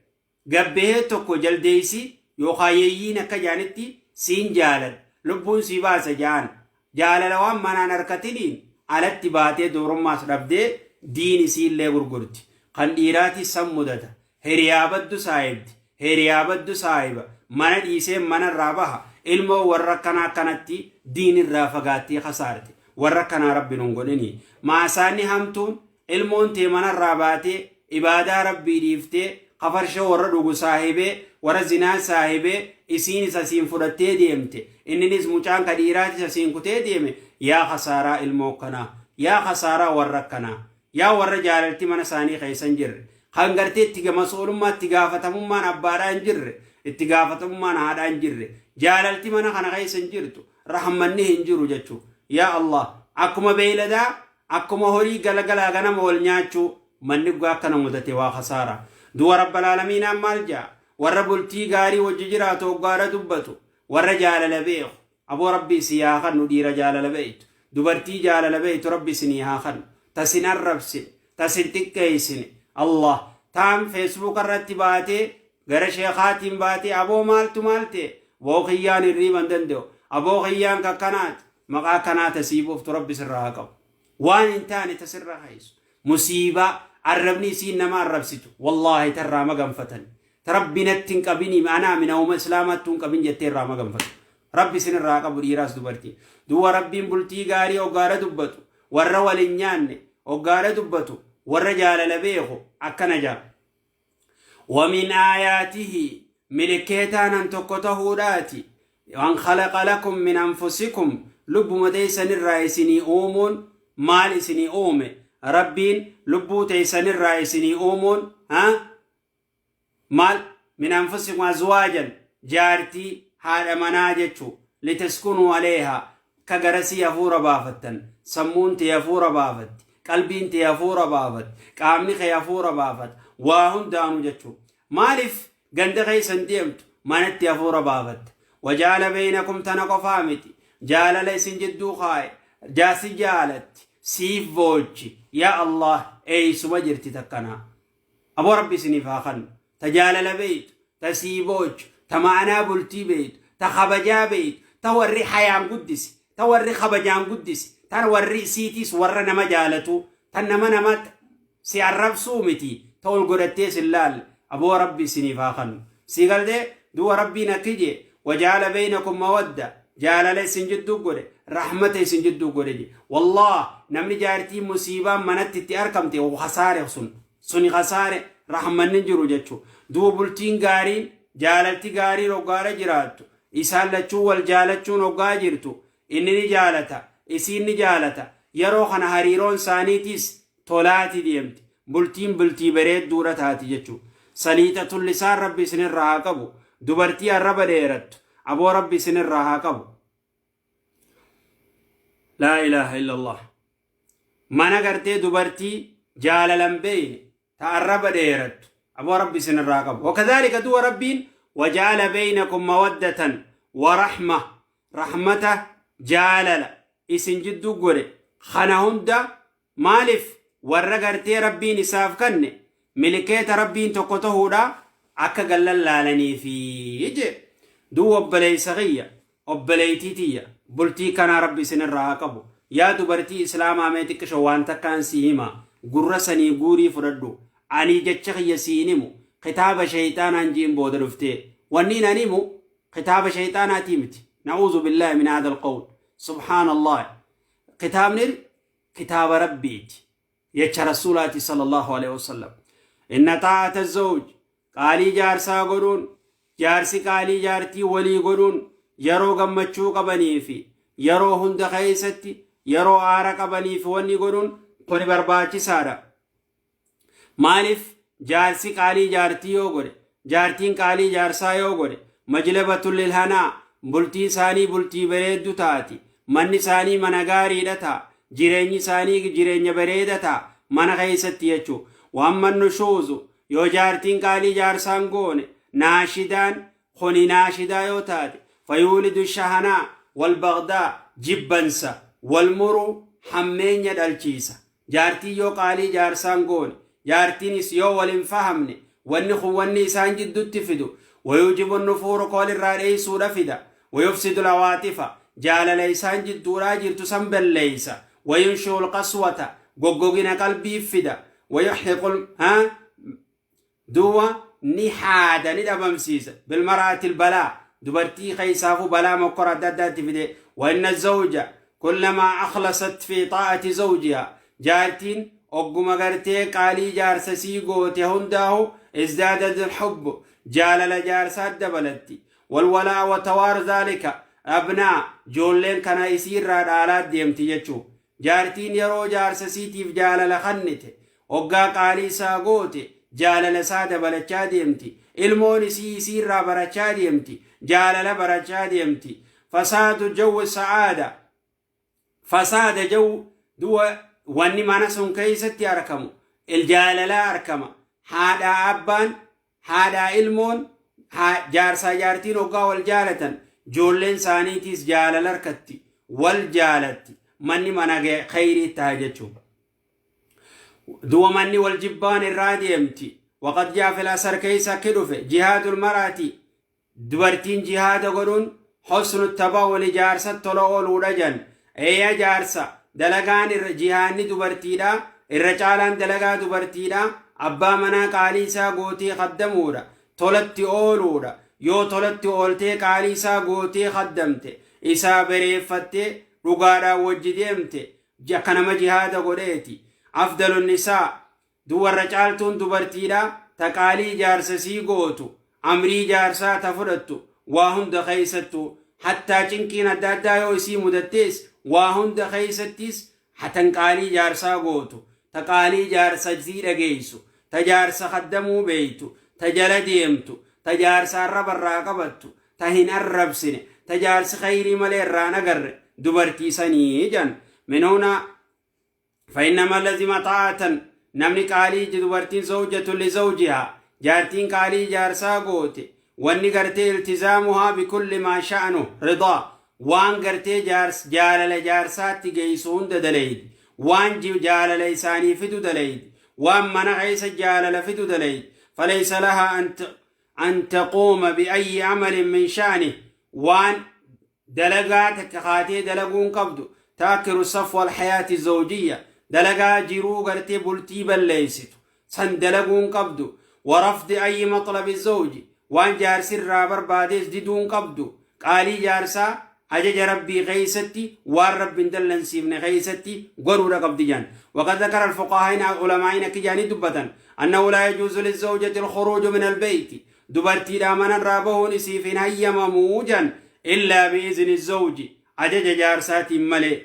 gabbehee tokko jaldeessi yookaan yeeyyiin akka jaanitti siin jaalala lubbuun sii baasa jaan jaalala waan manaan harkatiniin alatti baatee dubrummaas dhabdee diin isiillee gurgurti. Kan dhiiraatis san mudata. Hiriyaa baddu saahibdi. Hiriyaa baddu saahiba. Mana dhiisee manarraa baha. Ilmoo warra akkanaa akkanatti diin irraa fagaattee kasaarte. Warra akkanaa rabbi nun godhini. Maasaanni hamtuun ilmoon tee manarraa baatee ibaadaa rabbii dhiiftee kafarsha warra dhugu saahibee warra zinaa saahibee isiin isa siin fudhattee deemte. Inninis mucaan ka dhiiraatis asiin kutee deeme. Yaa kasaaraa ilmoo kanaa. Yaa kasaaraa warra akkanaa. Yaa warra jaalalti mana isaanii keessa hin jirre. Kan gartee itti mas'uulummaa itti gaafatamummaan abbaadhaa hin jirre. Itti gaafatamummaan haadhaa hin jirre. Jaalalti mana kana keessa hin jirtu. Rahmanni hin jiru jechuudha. Yaa Allah akkuma beeyladaa akkuma horii galagalaa ganama wal nyaachuu manni dhugaa akkana mudate waa kasaara. Du'a rabbal aalamiinaan maal jaa? Warra bultii gaarii wajji jiraatu hoggaadha dubbatu. Warra jaalala beeku. Aboo rabbi isii haa kennu dhiira jaalala beeytu. Dubartii jaalala beeytu rabbi isinii haa kennu. Tasin arrabsine. Tasin xiqqeessine. Allah taan Facebook irratti baatee gara sheekaatiin baatee aboo maaltu maal ta'e aboo kiyyaan hirriiba hin danda'u aboo kiyyaan kakkanaati maqaa kanaa tasiibuuftu rabbi sirraa haa qabu. Waan hin taane tasirraa haysu. Musiibaa arrabni isiin nama arrabsitu wallaahi tarraa maganfatan. Ta rabbi natti hin qabini anaa mina islaamaattuu hin qabin jettee irraa maganfatu. Rabbi isinirraa haa qabu dhiiraas dubartii. Du'a rabbiin bultii gaarii hoggaadha dubbatu. Warra wal hin nyaanne hoggaadha dubbatu. Warra jaalala beeku akkana jaa. ومن آياته ملكيتان أن تقطهوداتي أن خلق لكم من أنفسكم لب مديسن الرئيسني أومون مال إسني أومي ربين لبو تيسن الرئيسني أومون ها مال من أنفسكم أزواجا جارتي هذا مناجتشو لتسكنوا عليها كغرسي يفور بافتن سمون تيفور بافت قلبين تيفور بافت قامني خيفور بافت واهن دانو جتشو مالف غند خيسن ديمت مانت يفور بافت وجعل بينكم تنقفامتي جعل ليس جدو خاي جاسي جالت سيف بوجي يا الله اي سمجرتي تكنا ابو ربي سنفاخن تجال لبيت تسيبوج تمعنا بلتي بيت تخبجا بيت توري حيام قدس توري خبجان قدس توري سيتيس ورنا مجالتو تنما نمت سيعرب سومتي تول قرتي سلال ابو ربي سنفاخن سيقال دي دو ربي نتيجي وجعل بينكم مودة جعل ليس جدو قري رحمة سنجدو قري والله نمني جارتي مصيبة منت تي وخسارة سن خسارة رحمة نجرو جتشو دو بلتين غارين جالتي غاري روغارة جراتو إسان لچو والجالچو نوغا جرتو إنني جالتا إسيني جالتا يرو خنا هريرون سانيتيس تولاتي ديمت بلتين بلتي بريد دورة هاتي جتشو سليطة اللسان ربي سن الرهاقبو دبرتي الرب ديرت أبو ربي سن الرهاقبو لا إله إلا الله ما نقرتي دبرتي جاللا بين تقرب ديرت أبو ربي سن الراقب وكذلك دو ربين وجعل بينكم مودة ورحمة رحمة جالل إسن جدو قري خنهن دا مالف ورقرتي ربين إساف كن ملكيت ربين تقطه دا Akka gallallaalaniifi jee. Duuba obboleeysa kiyya, obboleeytii tiyya, bultii kanaa Rabbi isinirraa haa qabu. Yaa dubartii Islaamaa mee xiqqisho waan takkaan sii hima. Gurra sanii guurii fudhadhu. Ani jecha kiyya sii hin himu. Kitaaba sheyxaanaan jiin booda dhuftee. Wanniin ani himu kitaaba sheyxaanaatii miti. Na'uuzu billaahi min haadha alqawl. Subhaanallah. Kitaabni kitaaba Rabbiiti. Jecha Rasuulaati sallallahu alaihi wasallam. Inna xaa'ata zawj, qaalii jaarsaa godhuun, jaarsi qaalii jaartii walii godhuun, yeroo gammachuu qabanii fi yeroo hunda keessatti, yeroo aara qabanii fi wanni godhuun kuni barbaachisaadha. Maaliif? Jaarsi qaalii jaartii yoo godhe, jaartiin qaalii jaarsaa yoo godhe, majlabatul lilhanaa, bultiin isaanii bultii bareeddu taati, manni isaanii mana gaariidha ta'a, jireenyi isaanii jireenya bareeda ta'a mana keessatti jechuu. Waan mannu shuuzu, yoo jaartiin qaalii jaarsaan goone, naashidaan kuni naashidaa yoo taate, fayuulidu shahanaa wal bagdaa, jibbansa wal muruu, hammeenya dhalchiisa. Jaartiin yoo qaalii jaarsaan goone, jaartiinis yoo wal hin fahamne, wanni kun wanni isaan jiddutti fidu, wayuujibu nufuuru, ka walirraa dheeysuudha fida, wayufsidu lawaaxifa, jaalala isaan jidduudhaa jirtu san balleeysa, wayunshi'u lqaswata, goggogina qalbiif fida, wayuhliqu duuba ni haada, ni dhabamsiisa, bilmar'ati balaa, dubartii keessaafuu balaa mokkora adda addaatti fide. Wa inna zawja kullamaa akhlasat fi xaa'ati zawjiha, jaartiin ogguma gartee qaalii jaarsa sii goote hundaahu, izdaadad alhubbu, jaalala jaarsaa dabalatti, walwalaa wa tawaar zaalika abnaa, joolleen kana isiirraa dhaalaa deemti jechuu. Jaartiin yeroo jaarsa siitiif jaalala kannite, hoggaa qaalii isaa goote, jaalala isaa dabalachaa deemti. Ilmoon isii isiirraa barachaa deemti, jaalala barachaa deemti. Fasaadu jawwi sa'aada, fasaada jaw du'a, wanni mana sun keessatti argamu jaalalaa argama. Haadhaa abbaan, haadhaa ilmoon, jaarsaa jaartiin hoggaa wal jaalatan, joolleen isaaniitiis jaalala harkatti wal jaalatti, manni mana khayrii ta'a jechuudha. Du'a manni wal jibbaan irraa deemti. Waqad jaa fil asar, keessa akki dhufe, jihaadul maraati, dubartiin jihaada godhuun, husnu tabawuli, jaarsa tola ooluudha jan. Eeya, jaarsa dalagaan irra jihaanni dubartiidha, irra caalaan dalagaa dubartiidha abbaa manaa qaalii isaa gootee kaddamuudha, tolatti ooluudha. Yoo tolatti ooltee, qaalii isaa gootee kaddamte, isaa bereeffattee dhugaadhaan wajji deemte, akka nama jihaada godheeti. Afdalu nisaa, duwarra caaltuun dubartiidha ta qaalii jaarsa sii gootu, amrii jaarsaa ta fudhattu waa hunda keessattu, hattaa cinqiin adda addaa yoo isii mudattees, waa hunda keessattis hatan qaalii jaarsaa gootu, ta qaalii jaarsa sii dhageessu, ta jaarsa kaddamuu beeytu, ta jala deemtu, ta jaarsa arraba irraa qabattu, ta hin arrabsine, ta jaarsi khayrii malee irraan agarre, dubartii sanii jan. Min huna فإنما لزم طاعة, namni qaalii dubartiin زوجة لزوجها, jaartiin qaalii jaarsaa goote, wanni gartee التزامها بكل ما شأنه رضا, waan gartee jaalala jaarsaatti geessu hunda dalaydi, waan jaalala isaanii fidu dalaydi, waan mana keessa jaalala fidu dalaydi. فليس لها أن تقوم بأي عمل من شأنه, waan dalagaa takka kaatee dalaguun qabdu, تعكر صفو الحياة الزوجية, dalagaa jiruu gartee bultii balleeysitu san dalaguun qabdu, ورفض أي مطلب الزوج, waan jaarsirraa barbaadees diduun qabdu. Qaalii jaarsaa ajaja Rabbii keeysatti, waan Rabbiin dallansiifne keeysatti godhuudha qabdi jan. وقد ذكر الفقهاء, علماء كجاني دبتا، أنه لا يجوز للزوجة الخروج من البيت, dubartiidha manarraa bahuun isiif hin hayyamamuu jan, إلا بإذن الزوج, ajaja jaarsaatiin malee.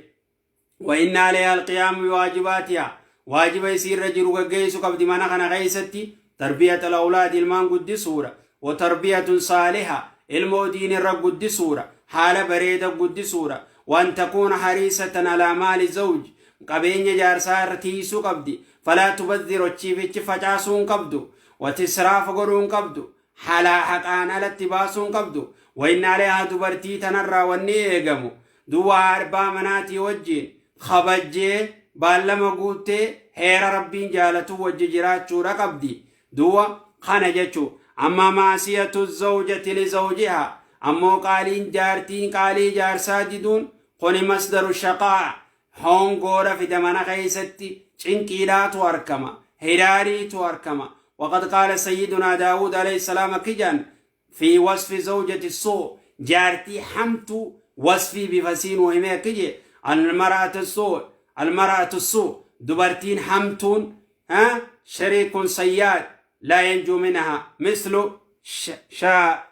وإن عليها القيام بواجباتها, waajiba isiirra jiru gaggeessu qabdi mana kana keeysatti, تربية الأولاد, ilmaan guddisuudha, وتربية صالحة, ilmoo diinirra guddisuudha, haala bareeda guddisuudha, وأن تكون حريصة على مال الزوج, qabeenya jaarsaa irra tiisuu qabdi. فلا تبذر, achiifichi facaasuun qabdu, وتسراف godhuun qabdu, halaa haqaan alatti baasuun qabdu. وإن عليها, dubartii tanarraa wanni eegamu, duwwa abbaa manaatii wajjiin kabajjee, baallama guuttee, heera Rabbiin jaalatu wajji jiraachuudha qabdi. Duwwa kana jechuu Amma maasiyatu zawjati lizawjiha, ammoo qaaliin jaartiin qaalii jaarsaa diduun kuni masdaru shaqaa, hongoodha fida. Mana keeysatti cinqiidhaatu arkama, hiraariitu arkama. وقد قال سيدنا داود عليه السلام كجان في وصف زوجة السوء، جارتي حمت وصفي بفسين وهمي كجي المرأة السوء، المرأة السوء dubartiin hamtuun ها شريك صياد لا ينجو منها مثل شا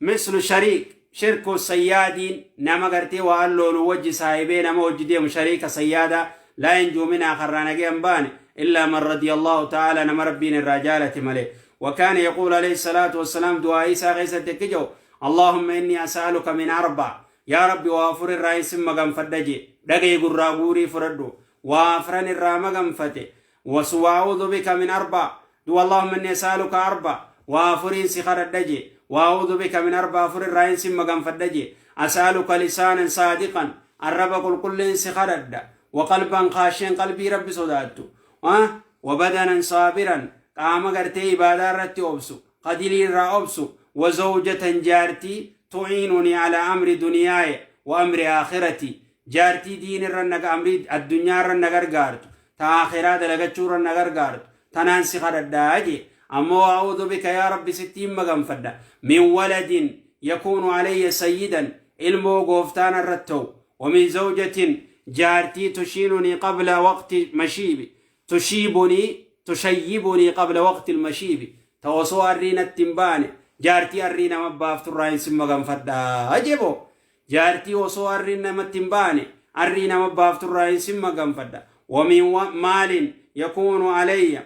مثل شريك شرك صياد، nama gartee waan loolu wajji saahibee nama wajji deemu، شريك صيادة لا ينجو منها، خرانقي أنبان إلا من رضي الله تعالى، nama rabbiin الرجالة ملي. وكان يقول عليه الصلاة والسلام، دعاء isaa keessatti كجو: اللهم إني أسألك من أربع، يا ربي waa afur irraa sin maganfadha je. Dhagee gurraa guurii fudhadhu. Waa afran irraa maganfate. وأعوذ بك من أربع دو، اللهم إني أسألك أربع، waa afuriin si kadhadha je. وأعوذ بك من أربع، afur irraa sin maganfadha je. أسألك لسانا صادقا، arraba qulqulleen si kadhadha، وقلبا خاشعا، qalbii rabbi sodaattu أه؟ وبدنا صابرا، qaama gartee ibaadaa irratti obsu، qadilii irraa obsu، وزوجة، jaartii، تعينني على أمر دنياي وأمر آخرتي، jaartii diin irra naga amrii addunyaa irra na gargaartu, ta aakhiraa dalagachuu irra na gargaartu, tanaan si kadhadhaa je. Ammoo أعوذ بك، yaa rabbi sittiin maganfadha، من ولد يكون علي سيدا، ilmoo gooftaan irratti ta'u، ومن زوجة، jaartii، تشينني قبل وقت مشيب، تشيبني تشيبني قبل وقت المشيب، ta osoo arriinatti hin baane jaartii arrii nama baafturraa hin sin maganfadhaa jebo. Jaartii osoo arriin namatti hin baane arrii nama baafturraa hin sin maganfadha. ومن مال يكون علي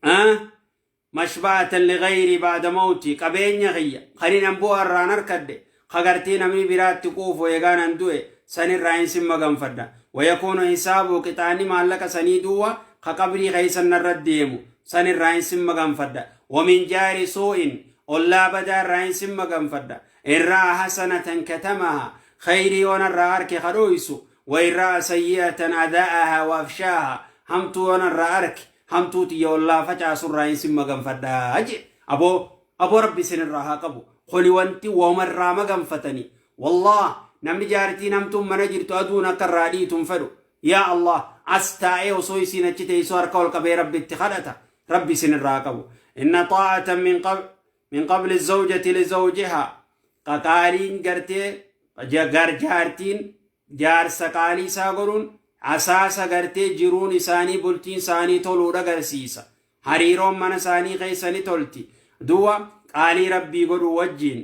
أه؟ مشبعة لغيري بعد موتي، qabeenya kiyya kanin an bu'aa irraan harkadhe, kagartee namni biraatti quufu eegaan an du'e, sanirraa hin sin maganfadha. ويكون حسابه، qixaanni maallaqa sanii duwwa ka qabrii keeysan narra deemu, sanirraa hin sin maganfadha. ومن جار سوء، ollaa badaa irraa hin sin maganfadha. إن رأى حسنة كتمها، khayrii yoonarraa arke kadhooysu، وإن رأى سيئة أذاعها وأفشاها، hamtuu yoonarraa arke hamtuu tiyya ollaa facaasurraa hin sin maganfadha je. Aboo aboo, rabbi isinirraa haa qabu. Kuni wanti womarraa maganfatanii. Wallah, namni jaartiin hamtuun mana jirtu aduun akka irraa dhiituun fedhu. Yaa Allah, as taa'ee osoo isiin achi teessoo harka ol qabee rabbitti kadhata. Rabbi isinirraa qabu. إن طاعة من قبل الزوجة لزوجها، qaqaaliin gartee garjaartiin jaarsa qaalii isaa godhuun asaasa gartee jiruun isaanii, bultiin isaanii toluudha agarsiisa. Hariiroon mana isaanii keessa ni tolti. Du'a qaalii rabbii godhuu wajjiin,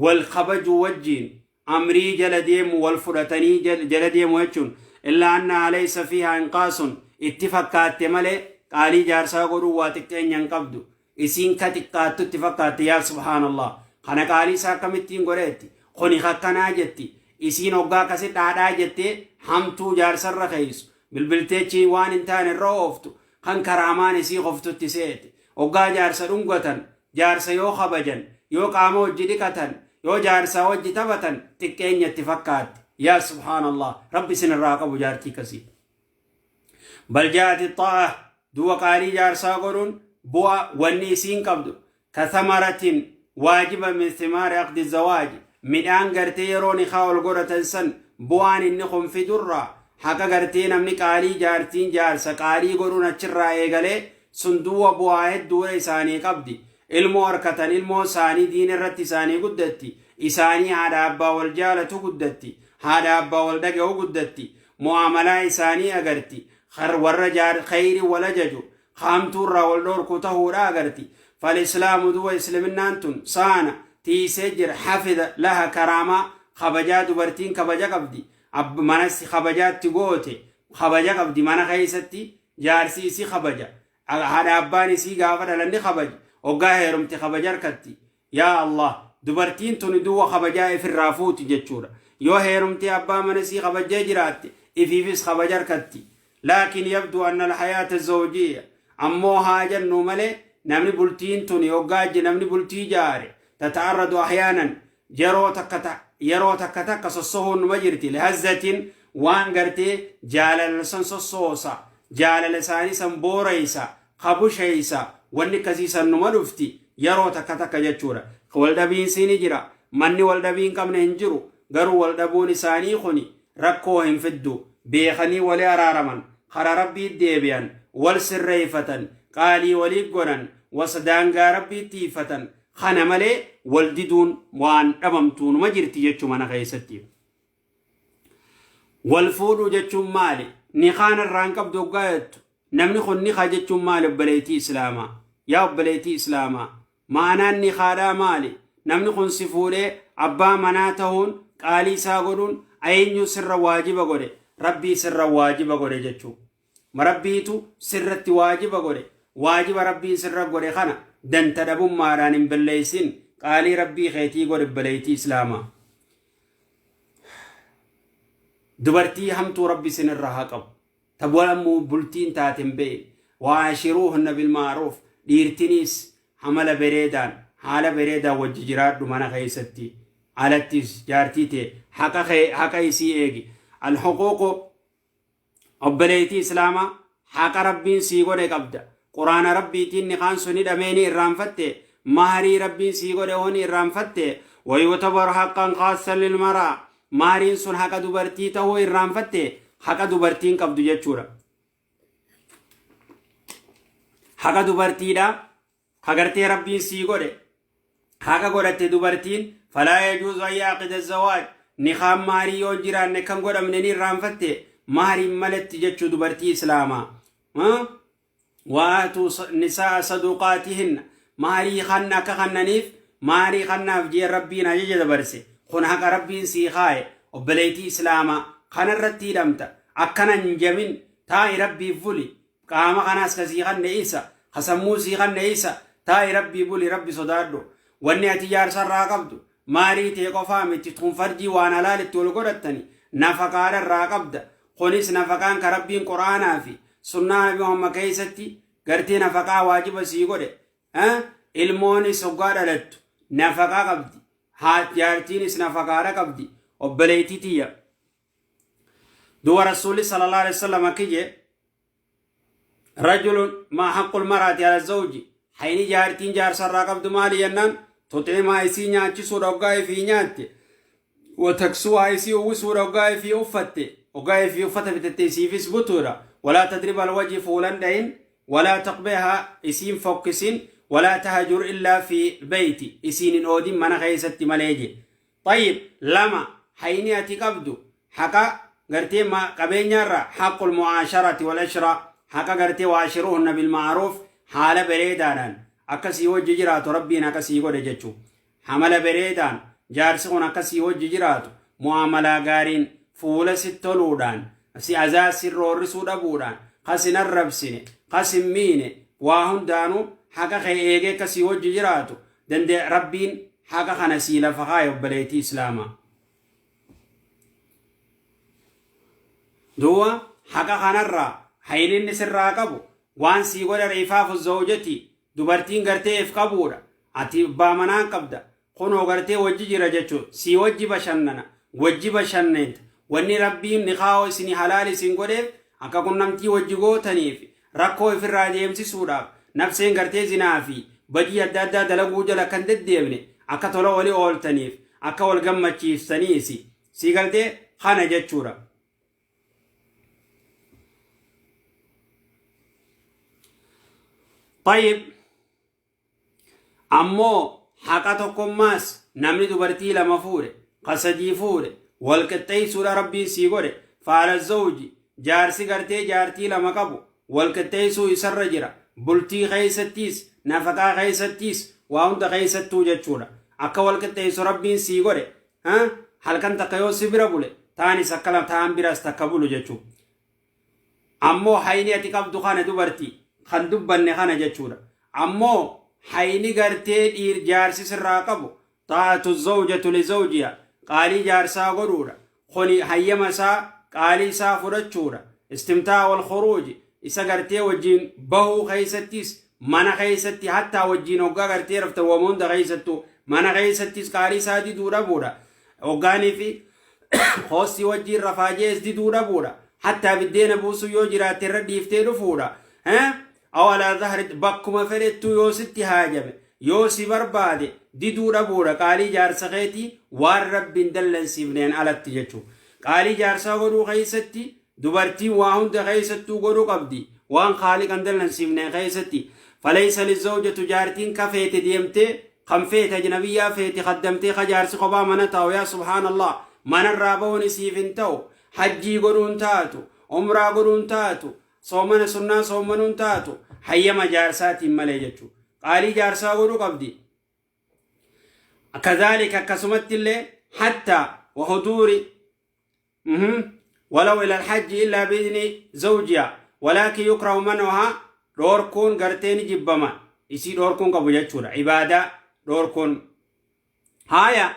wal kabajuu wajjiin, amrii jala deemu, wal fudhatanii jala deemu jechuun. إلا أنها ليس فيها إنقاص، itti fakkaatte malee qaalii jaarsaa godhuu waa xiqqeenya hin qabdu. Isiin ka xiqqaattu itti fakkaatte. Yaa subhaanallah, kana qaalii isaa akkamittiin godheetti, kuni akkanaa jetti. Isiin hoggaa akkasi dhaadhaa jettee hamtuu jaarsarra keeysu bilbilteechi waan hin taane irra ooftu, kan karaamaan isii qoftutti seete. Hoggaa jaarsa dhungatan, jaarsa yoo kabajan, yoo qaama hojii dhiqatan, yoo jaarsaa wajji taphatan, xiqqeenyatti fakkaatti. Yaa subhaanallah, rabbi isin irraa qabu jaartii kasii. بل جاءت الطاعة، du'a qaalii jaarsaa godhuun bu'a wanni isiin qabdu كثمرة واجبة من ثمار عقد الزواج، midhaan gartee yeroo nikaa ol godhatan san bu'aan inni kun fidurraa haqa gartee namni qaalii jaartiin jaarsa qaalii godhuun achirraa eegalee sun duwwa bu'aa hedduudha isaanii qabdi. Ilmoo harkatan, ilmoo isaanii diin irratti isaanii guddatti, isaanii haadha abbaa wal jaalatu guddatti, haadha abbaa wal dhaga'u guddatti, mu'amalaa isaanii agarti, warra khayri wal ajaju, haamtuurraa wal dhorku tahuudha agarti. فالإسلام، duwa islaminaan tun saana tiisee jira، حفظ لها كرامة، kabajaa dubartiin kabaja qabdi. Manas kabajaatti goote, kabaja qabdi. Mana keessatti jaarsi isii kabaja, haadha abbaan isii gaafa dhalanni kabaja, hoggaa heerumte kabaja harkatti. Yaa Allah, dubartiin tun duwwa kabajaa ifirraa fuuti jechuudha. Yoo heerumtee abbaa mana isii kabajjee jiraatte, ifiifis kabaja harkatti. لكن يبدو أن الحياة الزوجية، ammoo haa jennu malee, namni bultiin tun hoggaa namni bultii jaare تتعرض أحيانا، yeroo takka takka sossohuun numa jirti، لهزة، waan gartee jaalala san sossoosa, jaalala isaanii san booreysa, kabusheysa, wanni akkasii san numa dhufti. Yeroo takka takka jechuudha. Waldhabiinsi ni jira. Manni waldhabii hin qabne hin jiru. Garuu waldhabuun isaanii kuni rakkoo hin fiddu. Beekanii wali araaraman, karaa Rabbii deebi'an, wal sirreeffatan, qaalii walii godhan, wasa daangaa Rabbii tiifatan. Kana malee wal diduun waan dhabamtuu numa jirti jechuu mana keessatti. Wal fuudhuu jechuun maali? Nikaan irraa hin qabdu hoggaa jettu. Namni kun nikaa jechuun maali obboleettii Islaamaa? Yaa obboleettii Islaamaa, ma'anaan nikaadhaa maali? Namni kun si fuudhee abbaa manaa tahuun qaalii isaa godhuun eenyu sirra waajiba godhe? Rabbii sirra waajiba godhe jechuu. Rabbiitu sirratti waajiba godhe. Waajiba Rabbiin sirra godhe kana danta dhabummaadhaan hin balleessin. Qaalii Rabbii keetii godhe obboleettii Islaamaa. Dubartii hamtuu Rabbi isinirra haa qabu. Tabwalamuu bultiin taate hin beekne. Waashiruuhunna bilma'ruuf. Dhiirtiniis hamala bereedaan haala bereedaan wajji jiraadhu mana keessatti. Alattis jaartii tee haqa kee haqa isii eegi. Alhuquuqu obboleettii Islaamaa haqa Rabbiin sii godhe qabda. Quraana Rabbiitiin nikaan sun hidhamee ni irraanfatte. Maharii Rabbiin sii godhe hoo ni irraanfatte. Wayuutabaru haqqan khaassan lilmaraa. Mahariin sun haqa dubartii ta'uu irraanfatte haqa dubartiin qabdu jechuudha. Haqa dubartiidha. Hagartee Rabbiin sii godhe. Haqa godhatte dubartiin falaa yajuuzu an yaaqida zawaaj. Nikaan maharii yoo hin jiraanne kan godhamne ni irraanfatte mahariin malatti jechuu dubartii Islaamaa. Wa'aatuu nisaa'a saduqaatihinna maharii kan akka kannaniif maharii kannaaf jee Rabbiin ajaja dabarse. Kun haqa Rabbiin sii kaaye obboleettii Islaamaa kanarratti hidhamta. Akkana hin jamin taa'i Rabbiif buli. Qaama kanaas ka sii kanne isa, ka sammuu sii kanne isa. Taa'i Rabbii buli, Rabbi sodaadhu. Wanni ati jaarsarraa qabdu maarii tee qofaa miti tun farjii waan halaal itti wal godhattani nafaqaadha irraa qabda. Kunis nafaqaan ka Rabbiin Qur'aanaa fi sunnaa Nabi Muhammad keessatti gartee nafaqaa waajiba sii godhe. Ilmoonis hoggaa dhalattu nafaqaa qabdi. Jaartiinis nafaqaadha qabdi. Obboleettii tiyya. Duba Rasuulli sallallahu alaihi wasallam akki jee rajulun maa haqqul maraati ala zawji hayni jaartiin jaarsarraa qabdu maali jennaan tuxiimaa isii nyaachisuudha hoggaa ifii nyaatte wa taksuuhaa isii uwwisuudha hoggaa ifii uffatte hoggaa ifii uffata bitatte isiifis butuudha walaa tadriba alwajhi fuulan dhayin walaa taqbeha isiin fokkisin walaa tahajur illaa fi beeyti isiin hin oodin mana keessatti malee je. Xayyib lama hayni ati qabdu haqa gartee qabeenyaarra haqqul mu'aasharati wal ishraa haqa gartee waashiruhunna bil ma'ruuf haala bareedaadhaan akka sii wajji jiraatu Rabbiin haqa sii godhe jechuu. Hamala bareedaan jaarsi kun akka sii wajji jiraatu mu'aamalaa gaariin fuula si toluudhaan si azaa si roorrisuu dhabuudhaan ka sin arrabsine ka sin miine waa hundaanuu haqa kee eegee akka sii wajji jiraatu Dandee Rabbiin haqa kana sii lafa kaaye obboleettii Islaamaa. Duuba haqa kanarraa hayni inni sirraa qabu waan sii godhe riifaafu zawjati dubartiin gartee if qabuudha. Ati abbaa manaa qabda. Kunoo gartee wajji jira jechuun sii wajji bashannana wajji bashanneenta. Wanni Rabbiin nikaahoo isinii halaal isin godheef akka qunnamtii wajji gootaniif rakkoo ifirraa deemsisuudhaaf nafseen gartee zinaa fi badii adda addaa dalaguu jala akka hin deddeemne akka tola wali ooltaniif akka wal gammachiiftaniisi sii galtee kana jechuudha. Tayyib Ammoo haqa tokkommaas namni dubartii lama fuudhe, ka sadii fuudhe, wal qixxeessuudha Rabbiin sii godhe. Faala zawji jaarsi gartee jaartii lama qabu wal qixxeessuu isarra jira. Bultii keessattiis, nafaqaa keessattiis, waa hunda keessattuu jechuudha. Akka wal qixxeessu Rabbiin sii godhe. Halkan takka yoo si bira bule, taanis akka taan biraas takka bulu jechuudha. Ammoo hayni ati qabdu kana dubarti kan dubbanne kana jechuudha. Ammoo hayni gartee dhiir jaarsi sirraa qabu xaa'atu zawjatu li zawjiha qaalii jaarsaa godhuudha. Kuni hayyama isaa qaalii isaa fudhachuudha. Istimtaa wal khuruuji isa gartee wajjin bahuu keessattis mana keessatti hattaa wajjin hoggaa gartee rafta wama hunda keessattuu mana keessattis qaalii isaa diduu dhabuudha. Hoggaanii fi hoosii wajjiin rafaa jees diduu dhabuudha. Hattaa biddeena buusuu yoo jiraatte irra dhiiftee dhufuudha. Aw alaa zahri bakkuma fedhettuu yoo sitti haajame. Yoo si barbaade diduu dhabuudha qaalii jaarsa keetii waan Rabbiin dallansiifneen alatti jechuudha. Qaalii jaarsaa godhuu keessatti dubartiin waa hunda keessattuu godhuu qabdi. Waan Khaaliqan dallansiifneen keessatti. Falaysa lizawjatu jaartiin ka feete deemtee kan feete ajnabiyyaa feete kaddamtee ka jaarsi kophaa mana taa'u yaa subhaanallah manarraa bahuun isiif hin ta'u. Hajjii godhuun taatu, umraa godhuun taatu, soomana sunnaa soomanuun taatu hayyama jaarsaatiin malee jechuudha. Qaalii jaarsaa godhuu qabdi. Kazaalika akkasumatti illee hatta wahuduuri ولو إلى الحج إلا بإذن زوجها ولكن يكره منعها dhoorkuun gartee ni jibbama isii dhoorkuun qabu jechuudha ibaadaa dhoorkuun haaya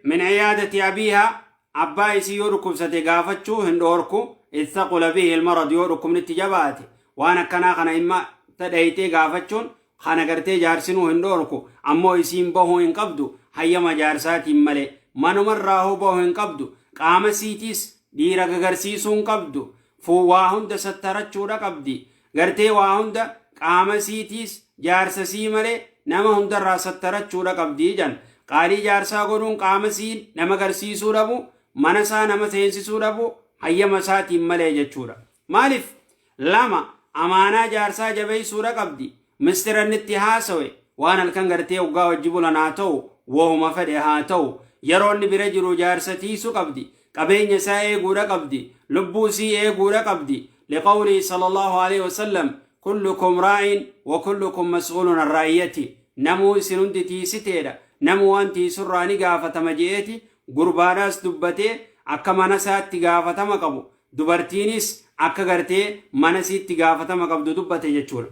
min ciyaadati abiihaa abbaa isii yoo dhukkubsate gaafachuu hin dhoorku ittaqula bihi ilmarad yoo dhukkubnitti jabaate waan akkanaa kana imma tadhayitee gaafachuun kana gartee jaarsinuu hin dhoorku ammoo isiin bahuu hin qabdu hayyama jaarsaatiin malee manumarraa hoo bahuu hin qabdu qaama siitiis dhiira gagarsiisuu hin qabdu waa hunda sattarachuudha qabdi gartee waa hunda qaama siitiis jaarsa sii malee nama hundarraa sattarachuudha qabdi jan qaalii jaarsaa godhuun qaama sii nama garsiisuu dhabu mana isaa nama seensisuu dhabu hayyama isaatiin malee jechuudha. Maaliif lama amaanaa jaarsaa jabeessuudha qabdi mistira inni itti haasawe waan halkan gartee hoggaa wajji bulan haa ta'u wahuma fedhe haa ta'u yeroo inni bira jiru jaarsa tiisuu qabdi qabeenya isaa eeguudha qabdi lubbuu isii eeguudha qabdi liqawlii sallallahu alaihi wasallam kullukum raa'in wa kullukum mas'uulun an ra'iyyati namuu isin hundi tiisiteedha namuu waan tiisurraa ni gaafatama je'eeti gurbaadhaas dubbatee akka mana isaatti gaafatama qabu dubartiinis akka gartee mana isiitti gaafatama qabdu dubbate jechuudha.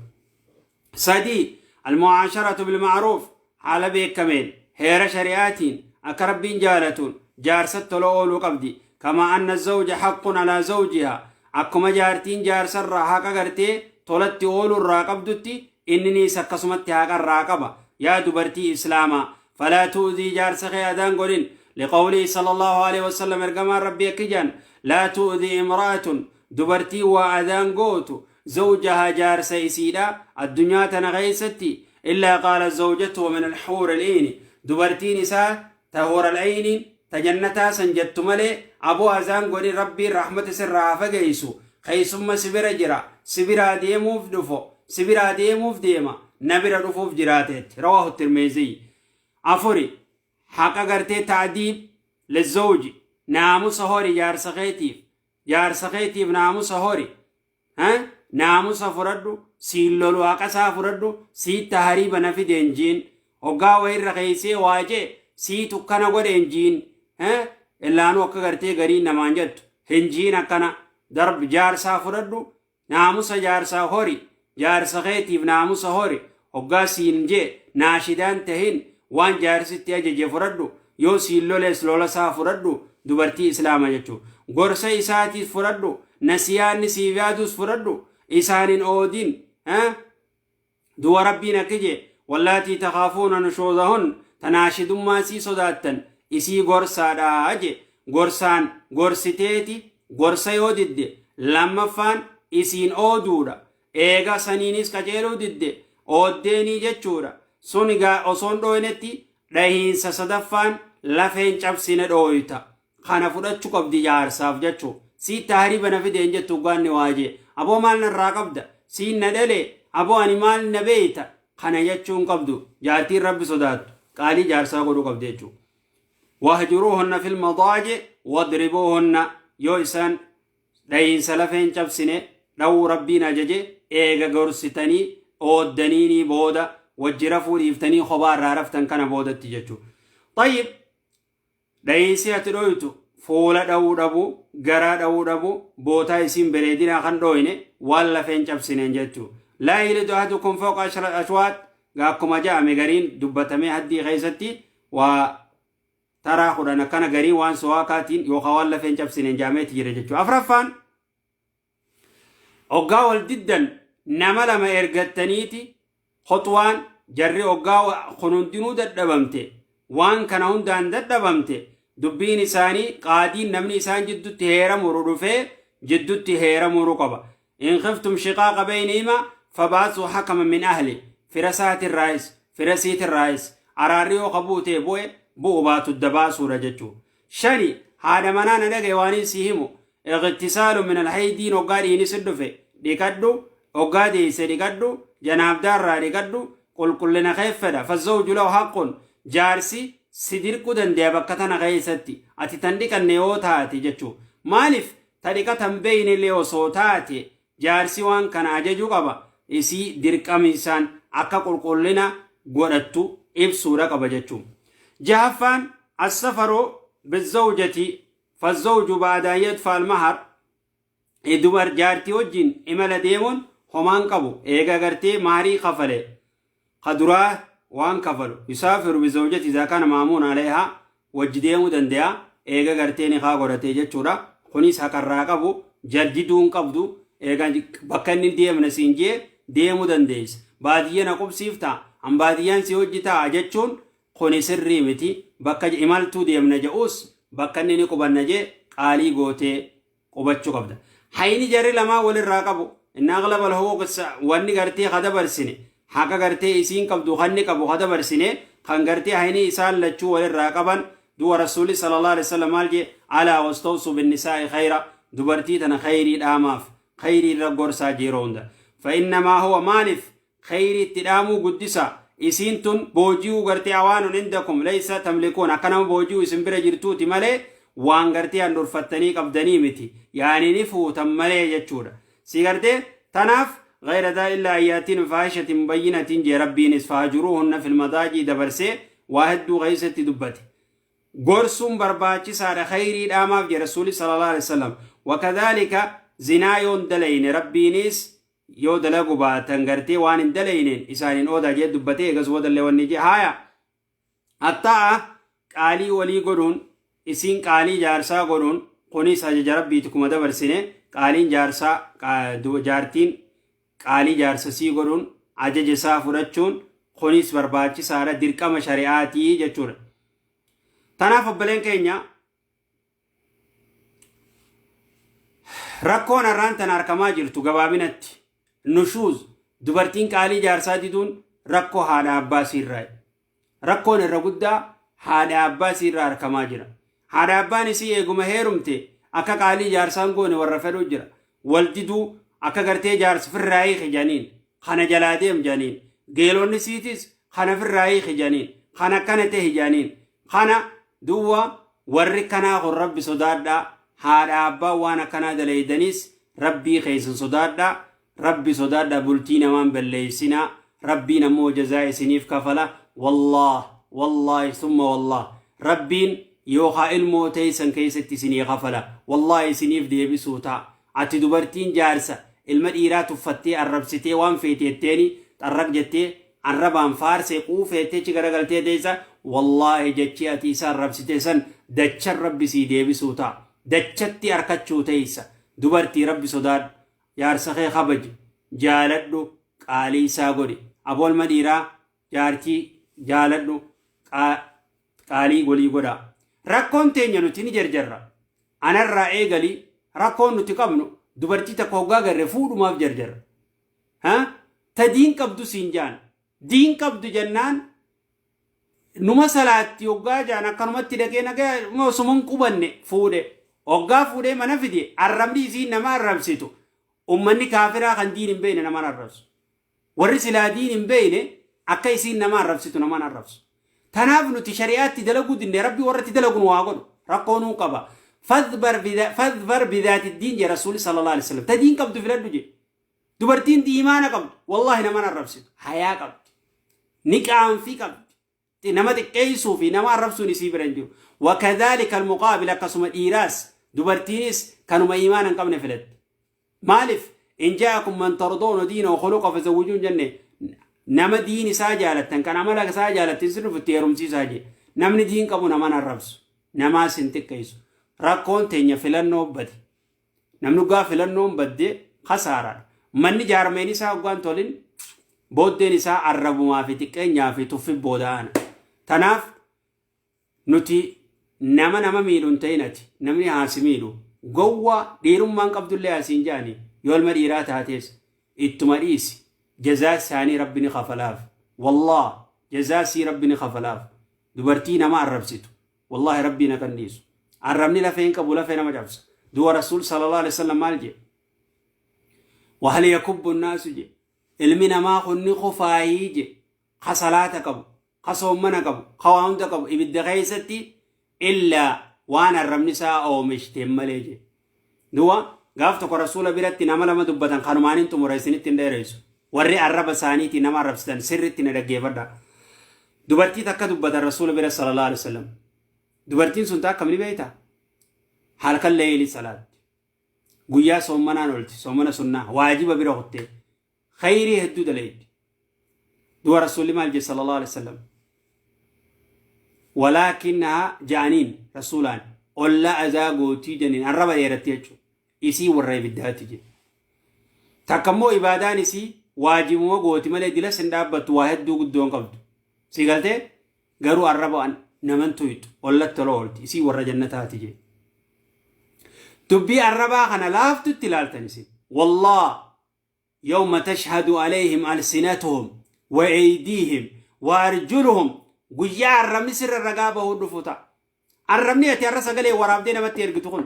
Sadii almucaasharatu bilmacruuf haala beekameen heera shari'aatiin akka Rabbiin jaalatuun jaarsatti tola ooluu qabdi. Kama anna zawja haqqun alaa zawjihaa akkuma jaartiin jaarsarraa haqa gartee tolatti ooluurraa qabdutti inniniis akkasumatti haqarraa qaba. Yaa dubartii islaamaa falaa tu'zii jaarsa kee adaan godhin liqawlii sallallahu alaihi wasallam ergamaan Rabbii akki jedhan laa tu'zii imra'atun dubartii waa adaan gootu zawjahaa jaarsa isiidha addunyaa tana keessatti illaa qaala zawjatuhu min alxuur al'iini dubartiin isaa ta huur al'ayniin ta jannataa san jettu malee aboo azaan godhin Rabbiin rahmata sirraa haa fageessu keessumma si bira jira si biraa deemuuf dhufo si biraa deemuuf deema na bira dhufuuf jiraateetti rawaahu Tirmiizii. Afuri haqa gartee ta'diib lizawji naamusa hori jaarsa keetiif jaarsa keetiif naamusa hori naamusa fudhadhu siin lolu haqa isaa fudhadhu siitta hariiba na fide hin jiin hoggaa wayirra keessee waajee siitu kana godhe hin jiin illaanuu akka gartee gariin namaan jettu hin jiin akkana darb jaarsaa fudhadhu naamusa jaarsaa hori jaarsa keetiif naamusa hori hoggaa siin jee naashidaan tahin waan jaarsitti ajaje fudhadhu yoo siin lolees lola isaa fudhadhu dubartii islaama jechuudha. Gorsa isaatiif fudhadhu nasiyaanni siif yaadus fudhadhu isaanin oodin du'a Rabbiin akka jee wallaatii takaafuuna nushuuzahun tanaashidummaa sii sodaattan isii gorsaadhaa je gorsaan gorsiteeti gorsa yoo didde lammaffaan isiin ooduudha eega saniinis qajeeluu didde ooddeenii jechuudha sun egaa osoon dhooynetti dhahiinsa sadaffaan lafeen cabsine dhooyta kana fudhachuu qabdi jaarsaaf jechuu siitta hariba na fide hin jettu gaanni waajee aboo maal narraa qabda siin na dhale aboo ani maal na beeyta kana jechuun qabdu jaartiin Rabbi sodaattu qaalii jaarsaa godhuu qabdi jechuudha. Wahjuruuhunna fil madaaji wadribuuhunna yoo isaan dhahiinsa lafeen cabsine dhawuu Rabbiin ajaje eega gorsitanii ooddaniinii booda wajji rafuu dhiiftanii kophaa irraa raftan kana boodatti jechuudha. Tayyib dhahiinsi ati dhoytu fuula dhawuu dhabuu garaa dhawuu dhabuu bootaa isiin bareedinaa kan dhooyne waan lafeen cabsineen jechuudha. Laa yalidu ahadukum fawqa ashwaat akkuma ja'ame gariin dubbatamee haddii keessatti waa taraa 10 akkana garii waan suwaakaatiin yookaan waan lafeen cabsineen ja'ameeti jira jechuudha. Afraffaan hoggaa wal diddan nama lama ergattaniiti khuxwaan jarri hoggaa kun hundinuu dadhabamte waan kana hundaan dadhabamte dubbiin isaanii qaadiin namni isaan jiddutti heera muru dhufee jiddutti heera muru qaba. In khiftum shiqaaqa baynihima fabaasuu hakaman min ahli fira isaatirraayis Fira isiitirraayis araarri yoo ka bu'u ta'e bu'e, bu'u baatu adda baasuudha jechuudha. Shani, haadha manaa na dhaga'i waanin sii himu, ightisaalu min alhaydiin hoggaa dhiigni si dhufe dhiqadhu, hoggaa deeyse dhiqadhu, janaabdaarraa dhiqadhu, qulqullina kee fedha. Fazzawju lahu haqqun, jaarsi si dirquu dandeya bakka tana keessatti ati tan dhiqanne yoo taate jechuu. Maaliif ta dhiqatan beeynellee osoo taate jaarsi waan kana ajajuu qaba, isii dirqamiisaan akka qulqullina godhattu ibsuudha qaba jechuu. Jahaffaan, as-safaru bizzawjati fazzawju ba'da an yadfa al-mahar, dubar jaartii wajjin imala deemuun homaan qabu eega gartee maarii kafale ka duraa waan kafalu. Yusaafiru bizawjati idaa kana maamuun alayhaa, wajji deemuu dande'a eega gartee nikaa godhatee jechuudha. Kunis haqarraa qabu, jaldiduu hin qabdu. Eega bakka inni deemna siin jee deemuu dandeessa. Baadiyya na qubsiifta, an baadiyyaan si hojji ta'a jechuun kuni sirrii miti. Bakka imaltuu deemna je'us, bakka inni ni qubanna jee qaalii gootee qubachuu qabda. Hayni jarri lamaan walirraa qabu, inni aghlaba alhuquuq, wanni gartee ka dabarsine, haqa gartee isiin qabdu kanni qabu ka dabarsine, kan gartee hayni isaan lachuu walirraa qaban. Du'a Rasuulli sallallahu alaihi wasallam maal jee? Alaa wastawsuu binnisaa'i khayra, dubartii tana khayrii dhaamaaf, khayrii irra gorsaa yeroo hunda. Fa innamaa huwa, maaliif khayrii itti dhaamuu guddisa? Isiin tun booji'uu gartee awaanun indakum laysa tamlikuun, akka nama booji'uu isin bira jirtuuti malee waan gartee handhurfattanii qabdanii miti, yaani ni fuutan malee jechuudha si gartee. Tanaaf غير ذا إلا أن يأتين بفاحشة مبينة jee Rabbiinis. فهجروهن في المضاجع dabarsee waa hedduu keessatti dubbate. Gorsuun barbaachisaadha, khayrii dhaamaaf jee Rasuuli sallallahu alaihi wasallam. وكذلك zinaa yoon dalayne, Rabbiinis yoo dalagu baatan gartee waan hin dalayneen isaaniin oodaa jee dubbatee. Eegas boodallee wanni jee haaya attaa qaalii walii godhuun, isiin qaalii jaarsaa godhuun, kunis ajaja Rabbiiti. Kuma dabarsine, qaaliin jaarsaa, jaartiin qaalii jaarsasii godhuun, ajaja isaa fudhachuun kunis barbaachisaadha, dirqama shari'aatii jechuudha. Tanaaf obboleen keenya, rakkoon har'aan tana argamaa jirtu gabaabinatti nushuuz, dubartiin qaalii jaarsaa diduun rakkoo haadha abbaa siirraa, rakkoon irra guddaa haadha abbaa siirraa argamaa jira. Haadha abbaan isii eeguma heerumte akka qaalii jaarsaan goone warra fedhuu jira. Wal diduu, akka gartee jaarsa firraayii kijaniin kana jalaa deem janiin, geelonni siitis kana firraayii kijaniin, kana akkana ta'e janiin kana duwwa. Warri kanaa kun Rabbi sodaadhaa. Haadha abbaa waan akkanaa daleeydaniis Rabbii keessan sodaadhaa, Rabbi sodaadhaa. Bultii namaan balleeysinaa, Rabbiin ammoo jazaa isiniif kafala. Wallaah, wallaahi, summa wallaah, Rabbiin yookaa ilmoo teeysan keessatti isinii kafala, wallaahi isiniif deebisuu ta'a. Ati dubartiin jaarsa ilma dhiiraa tuffattee, arrabsitee, waan feete jetteeni, xarraq jettee, arrabaan faarsee quufeettee achi garagaltee teessa, wallaahi jechi ati isa arrabsite san dachan Rabbi sii deebisuu ta'a, dachatti arkachuu teessa. Dubartii, Rabbi sodaadhu, jaarsa kee kabaji, jaaladhu, qaalii isaa godhi. Aboo ilma dhiiraa, jaartii jaaladhu, qaalii walii godhaa. Rakkoon teenya nuti ni jarjarra. Anarraa eegalii, rakkoon nuti qabnu dubartii takka hoggaa garre fuudhumaaf jarjarra. Ta diin qabdu siin jaan, diin qabdu jennaan numa salaatti hoggaa jaan, akkanumatti dhaqee nagaa osuma hin qubanne fuudhe. Hoggaa fuudhee mana fide, arrabni isiin nama arrabsitu, ummanni kaafiraa kan diin hin beekne nama arrabsu. Warri silaa diin hin beekne akka isiin nama arrabsitu nama arrabsu. Tanaaf nuti shari'aatti dalaguu dinne. Rabbi warratti dalagu nu waa godhu. Rakkoo nuu qaba. فاظفر بذات الدين jee Rasuuli sallallahu alaihi wasallam. Ta diin qabdu filadhu jee. Dubartiin iimaana qabdu wallahi nama arrabsitu, hayaa qabdi, ni qaanfii qabdi, nama xiqqeessuu fi nama arrabsuun isii bira hin jiru. وكذلك المقابل, akkasuma dhiiraas dubartiinis kanuma iimaana hin qabne filatti. Maaliif? إن جاءكم من ترضون دينه وخلقه فزوجوه jenne. Nama diin isaa jaalattan, kan amala isaa jaalattan sin dhufutti heerumsiisaa jee. Namni diin qabu nama arrabsu, namaas hin xiqqeessu. Rakkoon teenya filannoo bade. Namni dhugaa filannoon badde kasaaraadha. Manni jaarmeen isaa hoggaan tolin, booddeen isaa arrabumaa fi xiqqeenyaa fi tuffi booda'aana. Tanaaf nuti nama nama miidhu hin ta'in. Ati namni haasi miidhu, gowwaa dhiirummaan qabdullee asiin jaani, yoo ilma dhiiraa taates ittuma dhiisi. Jazaa isaanii Rabbi ni kafalaaf, wallah. Jazaa sii Rabbi ni kafalaaf. Dubartii nama arrabsitu, wallaahi Rabbiin akka hin dhiisu. Arrabni lafee hin qabu, lafee nama cabsa. Du'a Rasuul sallallahu alaihi wasallam maal jedhe? Wahal yakubbu naasu jedhe. Ilmi namaa kun ni kufaayii jedhe. Ka salaata qabu, ka soommana qabu, ka waa hunda qabu ibidda keessatti illaa waan arrabni isaa oomishteen malee jedhe. Du'a gaaf tokko Rasuula biratti nama lama dubbatan, kanumaan hin xumura, isinitti hin dheeressu. Warri arraba isaaniitiin nama arrabsitan sirriitti na dhaggeeffadha. Dubartii takka dubbatan Rasuula bira sallallahu alaihi wasallam. Dubartiin sun akkam ni beektaa? Halkan leeyilii salaatti. Guyyaa soommanaan oolti. Soommana sunnaa waajiba bira kuttee. Khayrii hedduu daleetti. Du'a Rasuulli maal jedhe sallallahu alaihi wasallam? Walaakinnahaa ja'aniin Rasuulaan ollaa azaa gootii janiin, arraba dheeratti jechuudha. Isii warra ibiddaati jedhe. Takka immoo ibaadaan isii waajibuma gooti malee dilas hin dhaabbattu, waa hedduu guddoo hin qabdu. Si galtee? Garuu arraba naman tuyxu, ollatti tola oolti, isii warra jannataati jedhe. Dubbii arrabaa kana laaftutti ilaaltan isin. Wallah yawma tashhadu alayhim alsinatuhum wa aydiihim wa arjuluhum, guyyaa arrabni sirra ragaa bahuu dhufu ta'a. Arrabni ati har'a sagalee waraabdee namatti ergitu kun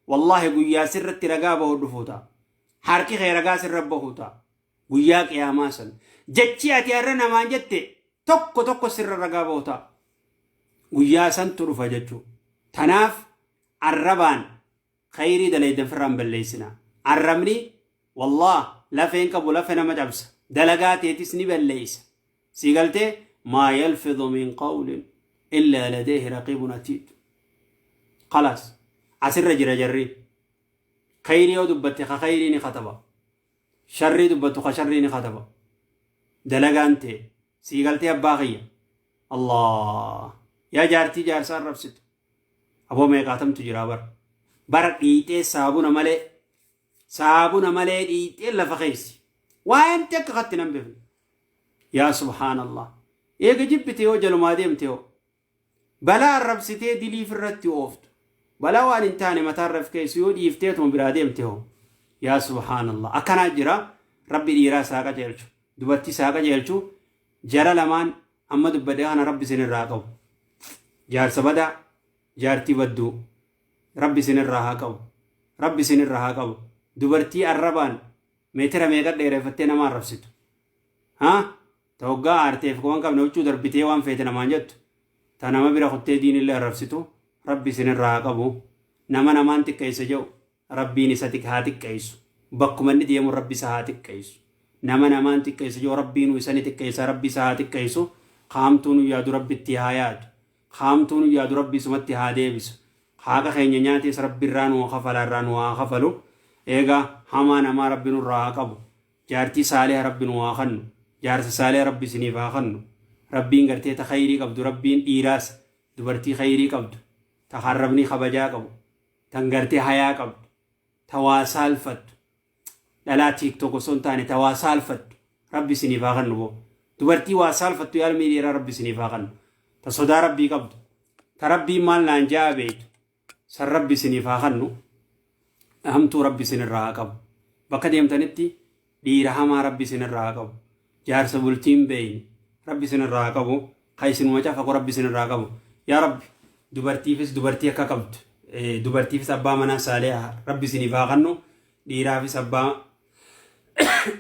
wallaahi guyyaa sirratti ragaa bahuu dhufu ta'a. Harki kee ragaa sirra bahuu ta'a. Guyyaa qiyaamaa san. Jechi ati har'a namaan jette tokko tokko sirra ragaa bahu ta'a. Guyyaa santu dhufa jechuudha. Tanaaf arrabaan khayrii dalaydan firraan balleessina. Arrabni wallah lafeen qabu, lafe nama cabsa. Dalagaa teetis ni balleessa. Si galtee? Maa yalfidhu min qawlin illaa ladayhi raqiibun atiid. Khalaas, asirra jira jarri. Khayrii yoo dubbatte ka khayrii ni kataba. Sharrii dubbattu ka sharrii ni kataba. Dalagaan tee. Sii galtee abbaa kiyya? Allah, yaa jaartii jaarsa arrabsitu. Aboo, meeqaatamtu jira bara. Bara dhiixee saabuna malee, saabuna malee dhiixee lafa keessi. Waanti akka katti nan bifne. Yaa subhaanallah. Eega jibbite yoo jalumaa deemte yoo. Balaa arrabsitee diliif irratti ooftu. Balaa waan hin taane mataarra of keessu yoo dhiifteetuma biraa deemte hoo. Yaa subhaanallah. Akkanaa jira. Rabbi dhiiraa isaa qajeelchu. Dubartii isaa qajeelchu. Jara lamaan amma dubbadhe kana Rabbi isinirraa qabu. Jaarsa badaa, jaartii badduu. Rabbi isinirraa haa qabu. Rabbi isinirraa haa qabu. Dubartii arrabaan meetira meeqa dheereffattee nama arrabsitu. Haa? Ta hoggaa aarteef waan qabne huccuu darbitee waan feete namaan jettu. Ta nama bira kuttee diinillee arrabsitu. Rabbi isinirraa haa qabu. Nama namaan xiqqeessa jedhu Rabbiin isa haa xiqqeessu. Bakkuma inni deemu Rabbi isa haa xiqqeessu. Nama namaan xiqqeessa jedhu Rabbiin isa ni xiqqeessa, Rabbi isa haa xiqqeessu. Kaamtuun yaadu Rabbi itti haa yaadu. Kaamtuun yaadu Rabbi isumatti haa deebisu. Haqa keenya nyaates Rabbi irraa nu kafala, irraa nu haa kafalu. Egaa hamaa namaa Rabbi nurraa haa qabu. Jaartii saaliha Rabbi nu haa kennu. Jaarsa saaliha Rabbi isiniif haa kennu. Rabbiin gartee ta khayrii qabdu, Rabbiin dhiiraas dubartii khayrii qabdu, ta harrabni kabajaa qabu, tan gartee hayaa qabdu, ta waa saalfattu, dhalaa TikTok osoo hin taane ta waa saalfattu Rabbi isiniif haa kennu boo. Dubartii waa saalfattu yaa ilmii dhiiraa Rabbi isiniif haa kennu. Ta sodaa Rabbii qabdu, ta Rabbiin maal naan ja'a beektu, san Rabbi isiniif haa kennu. Hamtuu Rabbi isinirraa haa qabu. Bakka deemtanitti dhiira hamaa Rabbi isinirraa haa qabu. Jaarsa bultiin beeyne Rabbi isinirraa haa qabu. Ka isinuma cafaqu Rabbi isinirraa haa qabu. Yaa Rabbi, dubartiifis dubartii akka qabdu, dubartiifis abbaa manaa saalihaa Rabbi isiniif haa kennu. Dhiiraafis abbaa,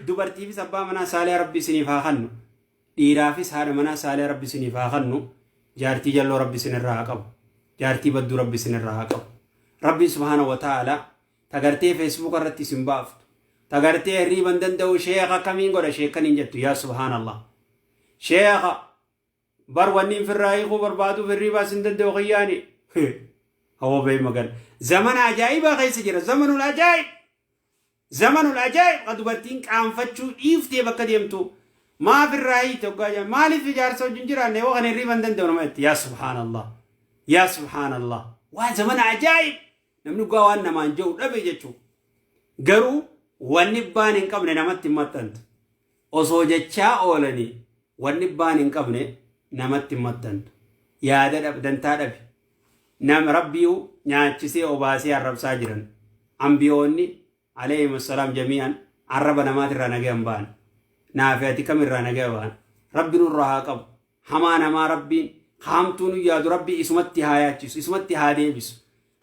dubartiifis abbaa manaa saalihaa Rabbi isiniif haa kennu. Dhiiraafis haadha manaa saalihaa Rabbi isiniif haa kennu. Jaartii jalloo Rabbi isinirraa haa qabu. Jaartii badduu Rabbi isinirraa haa qabu. Rabbiin subhaana wa ta'ala tagartee Facebook irratti isin baaftu. Tagartee hirriiban danda'u, sheekha akkamiin godha sheekkaniin jettu, yaa subhaanallah. Sheekha bar wanni hin firraa hiikuu barbaaduuf hirriibaas hin danda'u kiyyaani. Hawwa bee magan. Zamana ajaa'ibaa keessa jira. Zamanul ajaa'ib. Zamanul ajaa'ib ka dubartiin qaanfachuu dhiiftee bakka deemtu. Maaf irraa hiite hoggaa jedhan, maaliif ijaarsa wajjin jiraanne yoo kana hirriiba hin danda'u nama jetti. Yaa subhaanallah. Yaa subhaanallah. Waa zamana ajaa'ib. Namni dhugaa waan namaan jedhu dhabe jechuudha. Garuu wanni baan hin qabne namatti hin maxxantu. Osoo jechaa oolanii wanni baan hin qabne namatti hin maxxantu. Yaada dhab, dantaa dhabi. Nam Rabbiyu nyaachisee obaasee arrabsaa jiran. Ambiyoonni alayhim assalaam jami'an arraba namaatirraa nagaya hin ba'an. Naafi ati kamirraa nagaya ba'an? Rabbi nurraa haa qabu. Hamaa namaa Rabbiin ka hamtuu nu yaadu Rabbi isumatti haa yaachisu, isumatti haa deebisu.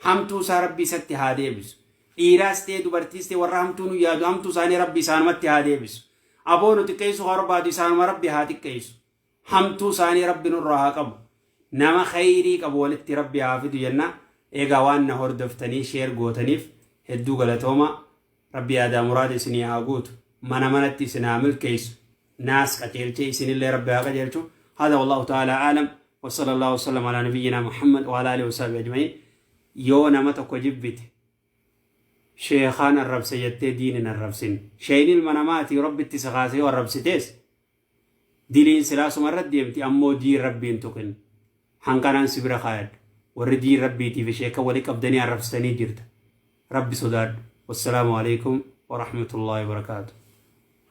Hamtuu isaa Rabbi isatti haa deebisu. Dhiiraas ta'e dubartiis ta'e warra hamtuu nu yaadu hamtuu isaanii Rabbi isaanumatti haa deebisu. Aboo nu xiqqeessuu haa barbaadu, isaanuma Rabbi haa xiqqeessu. Hamtuu isaanii Rabbi nurraa haa qabu. Nama khayrii qabu walitti Rabbi haa fidu jenna. Egaa waan na hordoftanii share gootaniif hedduu galatooma. Rabbi yaadaa muraada isinii haa guutu. Mana manatti isin haa milkeessu. Naas qajeelchee isinillee Rabbi haa qajeelchu. Hada wallahu ta'ala aalam. Wa sallallahu wa sallam ala nabiyyina Muhammad wa ala alihi wa sahbihi ajma'in. Yoo nama tokko jibbite sheekhaan arrabse jettee diin hin arrabsin. Sheeyni ilma namaati, Rabbitti si kaasee yoo arrabsitees diliin silaa suma irra deemti, ammoo diin Rabbii hin tuqin. Hanqanaan si bira kaayadha. Warri diin Rabbiitii fi sheeka wali qabdanii arrabsitanii jirta. Rabbi sodaadhu. Wassalaamu alaikum wa rahmatullahi wa barakaatuh.